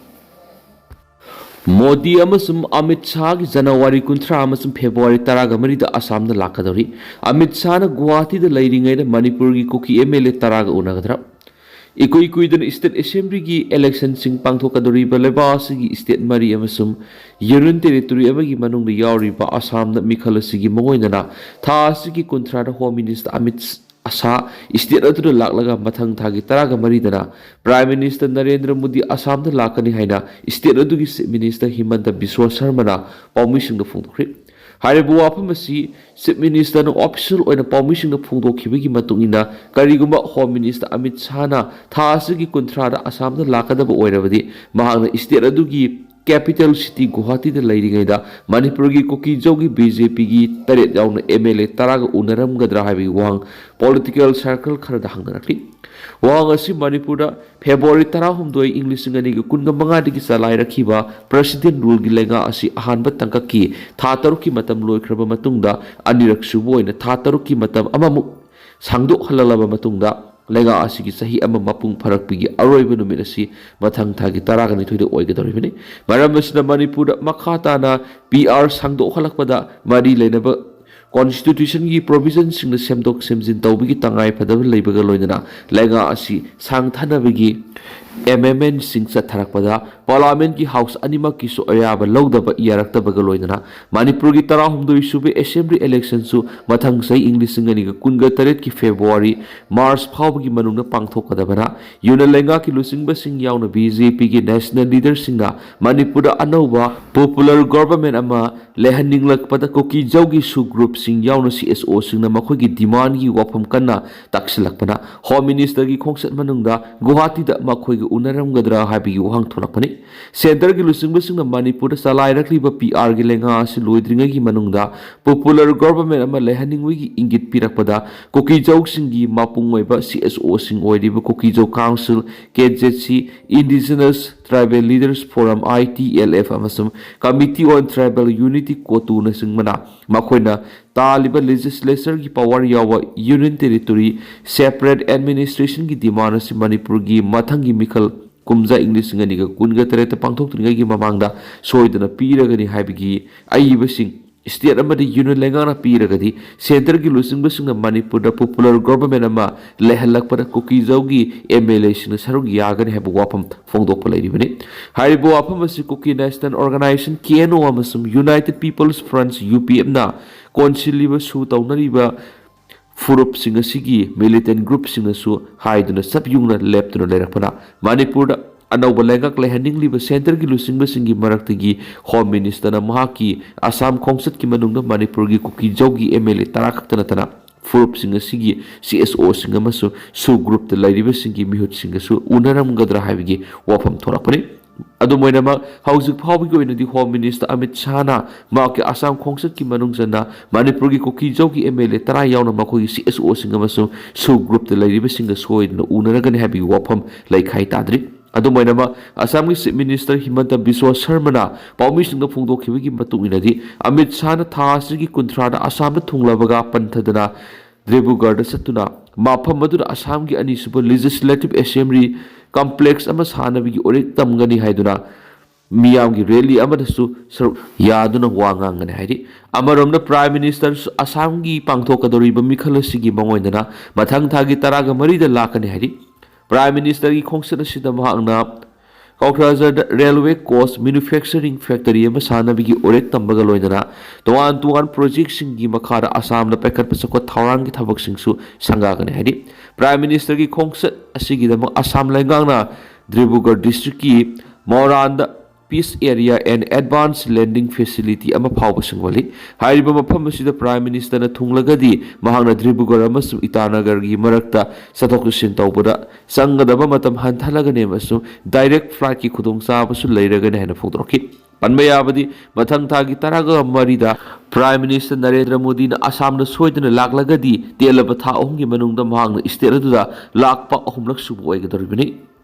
ꯃꯣꯗꯤ ꯑꯃꯁꯨꯡ ꯑꯃꯤꯠ ꯁꯥꯍꯒꯤ ꯖꯅꯋꯥꯔꯤ ꯀꯨꯟꯊ꯭ꯔꯥ ꯑꯃꯁꯨꯡ ꯐꯦꯕ꯭ꯔꯨꯋꯥꯔꯤ ꯇꯔꯥꯒ ꯃꯔꯤꯗ ꯑꯁꯥꯝꯗ ꯂꯥꯛꯀꯗꯧꯔꯤ꯫ ꯑꯃꯤꯠ ꯁꯥꯍꯅ ꯒꯨꯋꯥꯍꯥꯇꯤꯗ ꯂꯩꯔꯤꯉꯩꯗ ꯃꯅꯤꯄꯨꯔꯒꯤ ꯀꯨꯀꯤ ꯑꯦꯝ ꯑꯦꯜ ꯑꯦ ꯇꯔꯥꯒ ꯎꯅꯒꯗ꯭ꯔꯥ? ꯏꯀꯨꯏ ꯀꯨꯏꯗꯅ state assemblyꯒꯤ electionꯁꯤꯡ ꯄꯥꯡꯊꯣꯛꯀꯗꯧꯔꯤꯕ ꯂꯩꯕꯥꯛ ꯑꯁꯤꯒꯤ state ꯃꯔꯤ ꯑꯃꯁꯨꯡ union territory ꯑꯃꯒꯤ ꯃꯅꯨꯡꯗ ꯌꯥꯎꯔꯤꯕ ꯑꯁꯥꯝꯗ ꯃꯤꯈꯜ ꯑꯁꯤꯒꯤ ꯃꯑꯣꯡ ꯑꯣꯏꯅꯅ ꯊꯥ ꯑꯁꯤꯒꯤ ꯀꯨꯟꯊ꯭ꯔꯥꯗ Home Minister Amit Shah state ꯑꯗꯨꯗ ꯂꯥꯛꯂꯒ ꯃꯊꯪ ꯊꯥꯒꯤ ꯇꯔꯥꯒ ꯃꯔꯤꯗꯅ Prime Minister ꯅꯔꯦꯟꯗ꯭ꯔ ꯃꯣꯗꯤ ꯑꯁꯥꯝꯗ ꯂꯥꯛꯀꯅꯤ ꯍꯥꯏꯅ state ꯑꯗꯨꯒꯤ Chief Minister ꯍꯤꯃꯟꯇ ꯕꯤꯁ꯭ꯋ ꯁꯔꯃꯅ ꯄꯥꯎꯃꯤꯁꯤꯡꯗ ꯐꯣꯡꯗꯣꯛꯈ꯭ꯔꯤ꯫ ꯍꯥꯏꯔꯤꯕ ꯋꯥꯐꯝ ꯑꯁꯤ Chief Ministerꯅ official ꯑꯣꯏꯅ ꯄꯥꯎꯃꯤꯁꯤꯡꯗ ꯐꯣꯡꯗꯣꯛꯈꯤꯕꯒꯤ ꯃꯇꯨꯡ ꯏꯟꯅ, ꯀꯔꯤꯒꯨꯝꯕ Home Minister ꯑꯃꯤꯠ ꯁꯥꯍꯅ ꯊꯥ ꯑꯁꯤꯒꯤ ꯀꯨꯟꯊ꯭ꯔꯥꯗ ꯑꯁꯥꯝꯗ ꯂꯥꯛꯀꯗꯕ ꯑꯣꯏꯔꯕꯗꯤ, ꯃꯍꯥꯛꯅ state ꯑꯗꯨꯒꯤ capital city ꯒꯨꯋꯥꯍꯥꯇꯤꯗ ꯂꯩꯔꯤꯉꯩꯗ ꯃꯅꯤꯄꯨꯔꯒꯤ ꯀꯨꯀꯤꯖꯧꯒꯤ BJPꯒꯤ ꯇꯔꯦꯠ ꯌꯥꯎꯅ MLA ꯇꯔꯥꯒ ꯎꯅꯔꯝꯒꯗ꯭ꯔꯥ ꯍꯥꯏꯕꯒꯤ ꯋꯥꯍꯪ political circle ꯈꯔꯗ ꯍꯪꯅꯔꯛꯂꯤ꯫ ꯋꯥꯍꯪ ꯑꯁꯤ ꯃꯅꯤꯄꯨꯔꯗ February ꯇꯔꯥꯍꯨꯝꯗꯣꯏ, ꯏꯪ ꯂꯤꯁꯤꯡ ꯑꯅꯤꯒ ꯀꯨꯟꯒ ꯃꯉꯥꯗꯒꯤ ꯆꯂꯥꯏꯔꯛꯈꯤꯕ President Ruleꯒꯤ ꯂꯩꯉꯥꯛ ꯑꯁꯤ ꯑꯍꯥꯟꯕ ꯇꯥꯡꯀꯛꯀꯤ ꯊꯥ ꯇꯔꯨꯛꯀꯤ ꯃꯇꯝ ꯂꯣꯏꯈ꯭ꯔꯕ ꯃꯇꯨꯡꯗ, ꯑꯅꯤꯔꯛ ꯁꯨꯕ ꯑꯣꯏꯅ ꯊꯥ ꯇꯔꯨꯛꯀꯤ ꯃꯇꯝ ꯑꯃꯃꯨꯛ ꯁꯥꯡꯗꯣꯛꯍꯜꯂꯕ ꯃꯇꯨꯡꯗ, ꯂꯩꯉꯥꯛ ꯑꯁꯤꯒꯤ ꯆꯍꯤ ꯑꯃ ꯃꯄꯨꯡ ꯐꯥꯔꯛꯄꯒꯤ ꯑꯔꯣꯏꯕ ꯅꯨꯃꯤꯠ ꯑꯁꯤ ꯃꯊꯪ ꯊꯥꯒꯤ ꯇꯔꯥꯒ ꯅꯤꯊꯣꯏꯗ ꯑꯣꯏꯒꯗꯧꯔꯤꯕꯅꯤ꯫ ꯃꯔꯝ ꯑꯁꯤꯅ, ꯃꯅꯤꯄꯨꯔꯗ ꯃꯈꯥ ꯇꯥꯅ PR ꯁꯥꯡꯗꯣꯛꯍꯜꯂꯛꯄꯗ ꯃꯔꯤ ꯂꯩꯅꯕ Constitutionꯒꯤ provisionꯁꯤꯡꯅ ꯁꯦꯝꯗꯣꯛ ꯁꯦꯝꯖꯤꯟ ꯇꯧꯕꯒꯤ ꯇꯉꯥꯏ ꯐꯗꯕ ꯂꯩꯕꯒ ꯂꯣꯏꯅꯅ, ꯂꯩꯉꯥꯛ ꯑꯁꯤ ꯁꯥꯡꯊꯅꯕꯒꯤ amendmentꯁꯤꯡ ꯆꯠꯊꯔꯛꯄꯗ Parliamentꯀꯤ House ꯑꯅꯤꯃꯛꯀꯤꯁꯨ ꯑꯌꯥꯕ ꯂꯧꯗꯕ ꯌꯥꯔꯛꯇꯕꯒ ꯂꯣꯏꯅꯅ, ꯃꯅꯤꯄꯨꯔꯒꯤ ꯇꯔꯥꯍꯨꯝꯗꯣꯏ ꯁꯨꯕ Assembly electionꯁꯨ ꯃꯊꯪ ꯆꯍꯤ ꯏꯪ ꯂꯤꯁꯤꯡ ꯑꯅꯤꯒ ꯀꯨꯟꯒ ꯇꯔꯦꯠꯀꯤ February, March ꯐꯥꯎꯕꯒꯤ ꯃꯅꯨꯡꯗ ꯄꯥꯡꯊꯣꯛꯀꯗꯕꯅ, union ꯂꯩꯉꯥꯛꯀꯤ ꯂꯨꯆꯤꯡꯕꯁꯤꯡ ꯌꯥꯎꯅ BJPꯒꯤ national leaderꯁꯤꯡꯅ ꯃꯅꯤꯄꯨꯔꯗ ꯑꯅꯧꯕ popular government ꯑꯃ ꯂꯩꯍꯟꯅꯤꯡꯂꯛꯄꯗ, ꯀꯨꯀꯤꯖꯧꯒꯤ sub groupꯁꯤꯡ ꯌꯥꯎꯅ CSOꯁꯤꯡꯅ ꯃꯈꯣꯏꯒꯤ demandꯒꯤ ꯋꯥꯐꯝ ꯀꯟꯅ ꯇꯥꯛꯁꯤꯜꯂꯛꯄꯅ, Home Ministerꯒꯤ ꯈꯣꯡꯆꯠ ꯃꯅꯨꯡꯗ ꯒꯨꯋꯥꯍꯥꯇꯤꯗ ꯃꯈꯣꯏꯒ ꯎꯅꯔꯝꯒꯗ꯭ꯔꯥ ꯍꯥꯏꯕꯒꯤ ꯋꯥꯍꯪ ꯊꯣꯛꯂꯛꯄꯅꯤ꯫ Centreꯒꯤ ꯂꯨꯆꯤꯡꯕꯁꯤꯡꯅ ꯃꯅꯤꯄꯨꯔꯗ ꯆꯂꯥꯏꯔꯛꯂꯤꯕ PRꯒꯤ ꯂꯩꯉꯥꯛ ꯑꯁꯤ ꯂꯣꯏꯗ꯭ꯔꯤꯉꯩꯒꯤ ꯃꯅꯨꯡꯗ popular government ꯑꯃ ꯂꯩꯍꯟꯅꯤꯡꯕꯒꯤ ꯏꯪꯒꯤꯠ ꯄꯤꯔꯛꯄꯗ, ꯀꯨꯀꯤꯖꯧꯁꯤꯡꯒꯤ ꯃꯄꯨꯡ ꯑꯣꯏꯕ CSOꯁꯤꯡ ꯑꯣꯏꯔꯤꯕ ꯀꯨꯀꯤꯖꯧ Council, KZC, Indigenous Tribal Leaders Forum, ITLF, ꯑꯃꯁꯨꯡ Committee on Tribal Unity, COTUꯅꯆꯤꯡꯕꯅ ꯃꯈꯣꯏꯅ ꯇꯥꯜꯂꯤꯕ legislatureꯒꯤ power ꯌꯥꯎꯕ union territory separate administrationꯒꯤ demand ꯑꯁꯤ ꯃꯅꯤꯄꯨꯔꯒꯤ ꯃꯊꯪꯒꯤ ꯃꯤꯈꯜ ꯀꯨꯝꯖꯥ ꯏꯪ ꯂꯤꯁꯤꯡ ꯑꯅꯤꯒ ꯀꯨꯟꯒ ꯇꯔꯦꯠꯇ ꯄꯥꯡꯊꯣꯛꯇ꯭ꯔꯤꯉꯩꯒꯤ ꯃꯃꯥꯡꯗ ꯁꯣꯏꯗꯅ ꯄꯤꯔꯒꯅꯤ ꯍꯥꯏꯕꯒꯤ ꯑꯏꯕꯁꯤꯡ ꯁ꯭ꯇꯦꯠ ꯑꯃꯗꯤ ꯌꯨꯅꯤꯌꯟ ꯂꯩꯉꯥꯛꯅ ꯄꯤꯔꯒꯗꯤ ꯁꯦꯟꯇꯔꯒꯤ ꯂꯨꯆꯤꯡꯕꯁꯤꯡꯅ ꯃꯅꯤꯄꯨꯔꯗ ꯄꯣꯄꯨꯂꯔ ꯒꯣꯚꯔꯟꯃꯦꯟ ꯑꯃ ꯂꯩꯍꯜꯂꯛꯄꯗ ꯀꯨꯀꯤꯖꯧꯒꯤ ꯑꯦꯝ ꯑꯦꯜ ꯑꯦꯁꯤꯡꯅ ꯁꯔꯨꯛ ꯌꯥꯒꯅꯤ ꯍꯥꯏꯕ ꯋꯥꯐꯝ ꯐꯣꯡꯗꯣꯛꯄ ꯂꯩꯔꯤꯕꯅꯤ꯫ ꯍꯥꯏꯔꯤꯕ ꯋꯥꯐꯝ ꯑꯁꯤ ꯀꯨꯀꯤ ꯅꯦꯁꯅꯦꯜ ꯑꯣꯔꯒꯅꯥꯏꯖꯦꯁꯟ, ꯀꯦ ꯑꯦꯟ ꯑꯣ, ꯑꯃꯁꯨꯡ ꯌꯨꯅꯥꯏꯇꯦꯗ ꯄꯤꯄꯜꯁ ꯐ꯭ꯔꯟꯠ, ꯌꯨ ꯄꯤ ꯑꯦꯐꯅ ꯀꯣꯟꯁꯤꯜꯂꯤꯕ ꯁꯨ ꯇꯧꯅꯔꯤꯕ ꯐꯨꯔꯨꯞꯁꯤꯡ ꯑꯁꯤꯒꯤ ꯃꯤꯂꯤꯇꯦꯟ ꯒ꯭ꯔꯨꯞꯁꯤꯡꯅꯁꯨ ꯍꯥꯏꯗꯨꯅ ꯆꯞ ꯌꯨꯡꯅ ꯂꯦꯞꯇꯨꯅ ꯂꯩꯔꯛꯄꯅ ꯃꯅꯤꯄꯨꯔꯗ ꯑꯅꯧꯕ ꯂꯩꯉꯥꯛ ꯂꯩꯍꯟꯅꯤꯡꯂꯤꯕ ꯁꯦꯟꯇꯔꯒꯤ ꯂꯨꯆꯤꯡꯕꯁꯤꯡꯒꯤ ꯃꯔꯛꯇꯒꯤ ꯍꯣꯝ ꯃꯤꯅꯤꯁꯇꯔꯅ ꯃꯍꯥꯛꯀꯤ ꯑꯁꯥꯝ ꯈꯣꯡꯆꯠꯀꯤ ꯃꯅꯨꯡꯗ ꯃꯅꯤꯄꯨꯔꯒꯤ ꯀꯨꯀꯤꯖꯧꯒꯤ ꯑꯦꯝ ꯑꯦꯜ ꯑꯦ ꯇꯔꯥ ꯈꯛꯇ ꯅꯠꯇꯅ ꯐꯨꯔꯨꯞꯁꯤꯡ ꯑꯁꯤꯒꯤ ꯁꯤ ꯑꯦꯁ ꯑꯣꯁꯤꯡ ꯑꯃꯁꯨꯡ ꯁꯨ ꯒ꯭ꯔꯨꯞꯇ ꯂꯩꯔꯤꯕꯁꯤꯡꯒꯤ ꯃꯤꯍꯨꯠꯁꯤꯡꯒꯁꯨ ꯎꯅꯔꯝꯒꯗ꯭ꯔꯥ ꯍꯥꯏꯕꯒꯤ ꯋꯥꯐꯝ ꯊꯣꯛꯂꯛꯄꯅꯤ꯫ ꯑꯗꯨꯝ ꯑꯣꯏꯅꯃꯛ, ꯍꯧꯖꯤꯛ ꯐꯥꯎꯕꯒꯤ ꯑꯣꯏꯅꯗꯤ ꯍꯣꯝ ꯃꯤꯅꯤꯁꯇꯔ ꯑꯃꯤꯠ ꯁꯥꯍꯅ ꯃꯍꯥꯛꯀꯤ ꯑꯁꯥꯝ ꯈꯣꯡꯆꯠꯀꯤ ꯃꯅꯨꯡ ꯆꯟꯅ ꯃꯅꯤꯄꯨꯔꯒꯤ ꯀꯨꯀꯤꯖꯧꯒꯤ ꯑꯦꯝ ꯑꯦꯜ ꯑꯦ ꯇꯔꯥ ꯌꯥꯎꯅ ꯃꯈꯣꯏꯒꯤ ꯁꯤ ꯑꯦꯁ ꯑꯣꯁꯤꯡ ꯑꯃꯁꯨꯡ ꯁꯨ ꯒ꯭ꯔꯨꯞꯇ ꯂꯩꯔꯤꯕꯁꯤꯡꯒ ꯁꯣꯏꯗꯅ ꯎꯅꯔꯒꯅꯤ ꯍꯥꯏꯕꯒꯤ ꯋꯥꯐꯝ ꯂꯩꯈꯥꯏ ꯇꯥꯗ꯭ꯔꯤ꯫ ꯑꯗꯨꯝ ꯑꯣꯏꯅꯃꯛ, ꯑꯁꯥꯝꯒꯤ ꯆꯤꯐ ꯃꯤꯅꯤꯁꯇꯔ ꯍꯤꯃꯟꯇ ꯕꯤꯁ꯭ꯋ ꯁꯔꯃꯅ ꯄꯥꯎꯃꯤꯁꯤꯡꯗ ꯐꯣꯡꯗꯣꯛꯈꯤꯕꯒꯤ ꯃꯇꯨꯡ ꯏꯟꯅꯗꯤ, ꯑꯃꯤꯠ ꯁꯥꯍꯅ ꯊꯥ ꯑꯁꯤꯒꯤ ꯀꯨꯟꯊ꯭ꯔꯥꯗ ꯑꯁꯥꯝꯗ ꯊꯨꯡꯂꯕꯒ ꯄꯟꯊꯗꯅ ꯗꯤꯕ꯭ꯔꯨꯒꯔꯗ ꯆꯠꯇꯨꯅ ꯃꯐꯝ ꯑꯗꯨꯗ ꯑꯁꯥꯝꯒꯤ ꯑꯅꯤꯁꯨꯕ ꯂꯦꯖꯤꯁꯂꯦꯇꯤꯚ ꯑꯦꯁꯦꯝꯕ꯭ꯂꯤ ꯀꯝꯄ꯭ꯂꯦꯛꯁ ꯑꯃ ꯁꯥꯅꯕꯒꯤ ꯎꯔꯦꯛ ꯇꯝꯒꯅꯤ ꯍꯥꯏꯗꯨꯅ ꯃꯤꯌꯥꯝꯒꯤ ꯔꯦꯂꯤ ꯑꯃꯗꯁꯨ ꯁꯔꯨꯛ ꯌꯥꯗꯨꯅ ꯋꯥ ꯉꯥꯡꯒꯅꯤ ꯍꯥꯏꯔꯤ꯫ ꯑꯃꯔꯣꯝꯗ, ꯄ꯭ꯔꯥꯏꯝ ꯃꯤꯅꯤꯁꯇꯔ ꯑꯁꯥꯝꯒꯤ ꯄꯥꯡꯊꯣꯛꯀꯗꯧꯔꯤꯕ ꯃꯤꯈꯜ ꯑꯁꯤꯒꯤ ꯃꯉꯣꯟꯗꯅ ꯃꯊꯪ ꯊꯥꯒꯤ ꯇꯔꯥꯒ ꯃꯔꯤꯗ ꯂꯥꯛꯀꯅꯤ ꯍꯥꯏꯔꯤ꯫ ꯄ꯭ꯔꯥꯏꯝ ꯃꯤꯅꯤꯁꯇꯔꯒꯤ ꯈꯣꯡꯆꯠ ꯑꯁꯤꯗ ꯃꯍꯥꯛꯅ ꯀꯣꯀ꯭ꯔꯥꯖꯥꯔꯗ ꯔꯦꯜꯋꯦ ꯀꯣꯆ ꯃꯦꯅꯨꯐꯦꯛꯆꯔꯤꯡ ꯐꯦꯛꯇꯔꯤ ꯑꯃ ꯁꯥꯅꯕꯒꯤ ꯎꯔꯦꯛ ꯇꯝꯕꯒ ꯂꯣꯏꯅꯅ ꯇꯣꯉꯥꯟ ꯇꯣꯉꯥꯟ ꯄ꯭ꯔꯣꯖꯦꯛꯁꯤꯡꯒꯤ ꯃꯈꯥꯗ ꯑꯁꯥꯝꯗ ꯄꯥꯏꯈꯠꯄ ꯆꯥꯎꯈꯠ ꯊꯧꯔꯥꯡꯒꯤ ꯊꯕꯛꯁꯤꯡꯁꯨ ꯁꯪꯒꯥꯒꯅꯤ ꯍꯥꯏꯔꯤ꯫ ꯄ꯭ꯔꯥꯏꯝ ꯃꯤꯅꯤꯁꯇꯔꯒꯤ ꯈꯣꯡꯆꯠ ꯑꯁꯤꯒꯤꯗꯃꯛ ꯑꯁꯥꯝ ꯂꯩꯉꯥꯛꯅ ꯗꯤꯕ꯭ꯔꯨꯒꯔ ꯗꯤꯁꯇ꯭ꯔꯤꯛꯀꯤ ꯃꯣꯔꯥꯟꯗ Peace Area and Advanced Landing Facility ꯑꯃ ꯐꯥꯎꯕ ꯁꯦꯝꯒꯠꯂꯤ꯫ ꯍꯥꯏꯔꯤꯕ ꯃꯐꯝ ꯑꯁꯤꯗ ꯄ꯭ꯔꯥꯏꯝ ꯃꯤꯅꯤꯁꯇꯔꯅ ꯊꯨꯡꯂꯒꯗꯤ ꯃꯍꯥꯛꯅ ꯗꯤꯕ꯭ꯔꯨꯒꯔ ꯑꯃꯁꯨꯡ ꯏꯇꯥꯅꯒꯔꯒꯤ ꯃꯔꯛꯇ ꯆꯠꯊꯣꯛ ꯆꯠꯁꯤꯟ ꯇꯧꯕꯗ ꯆꯪꯒꯗꯕ ꯃꯇꯝ ꯍꯟꯊꯍꯜꯂꯒꯅꯤ ꯑꯃꯁꯨꯡ ꯗꯥꯏꯔꯦꯛ ꯐ꯭ꯂꯥꯏꯠꯀꯤ ꯈꯨꯗꯣꯡꯆꯥꯕꯁꯨ ꯂꯩꯔꯒꯅꯤ ꯍꯥꯏꯅ ꯐꯣꯡꯗꯣꯔꯛꯈꯤ꯫ ꯄꯟꯕ ꯌꯥꯕꯗꯤ, ꯃꯊꯪ ꯊꯥꯒꯤ ꯇꯔꯥꯒ ꯃꯔꯤꯗ ꯄ꯭ꯔꯥꯏꯝ ꯃꯤꯅꯤꯁꯇꯔ ꯅꯔꯦꯟꯗ꯭ꯔ ꯃꯣꯗꯤꯅ ꯑꯁꯥꯝꯗ ꯁꯣꯏꯗꯅ ꯂꯥꯛꯂꯒꯗꯤ, ꯇꯦꯜꯂꯕ ꯊꯥ ꯑꯍꯨꯝꯒꯤ ꯃꯅꯨꯡꯗ ꯃꯍꯥꯛꯅ ꯁ꯭ꯇꯦꯠ ꯑꯗꯨꯗ ꯂꯥꯛꯄ ꯑꯍꯨꯝꯂꯛ ꯁꯨꯕ ꯑꯣꯏꯒꯗꯧꯔꯤꯕꯅꯤ꯫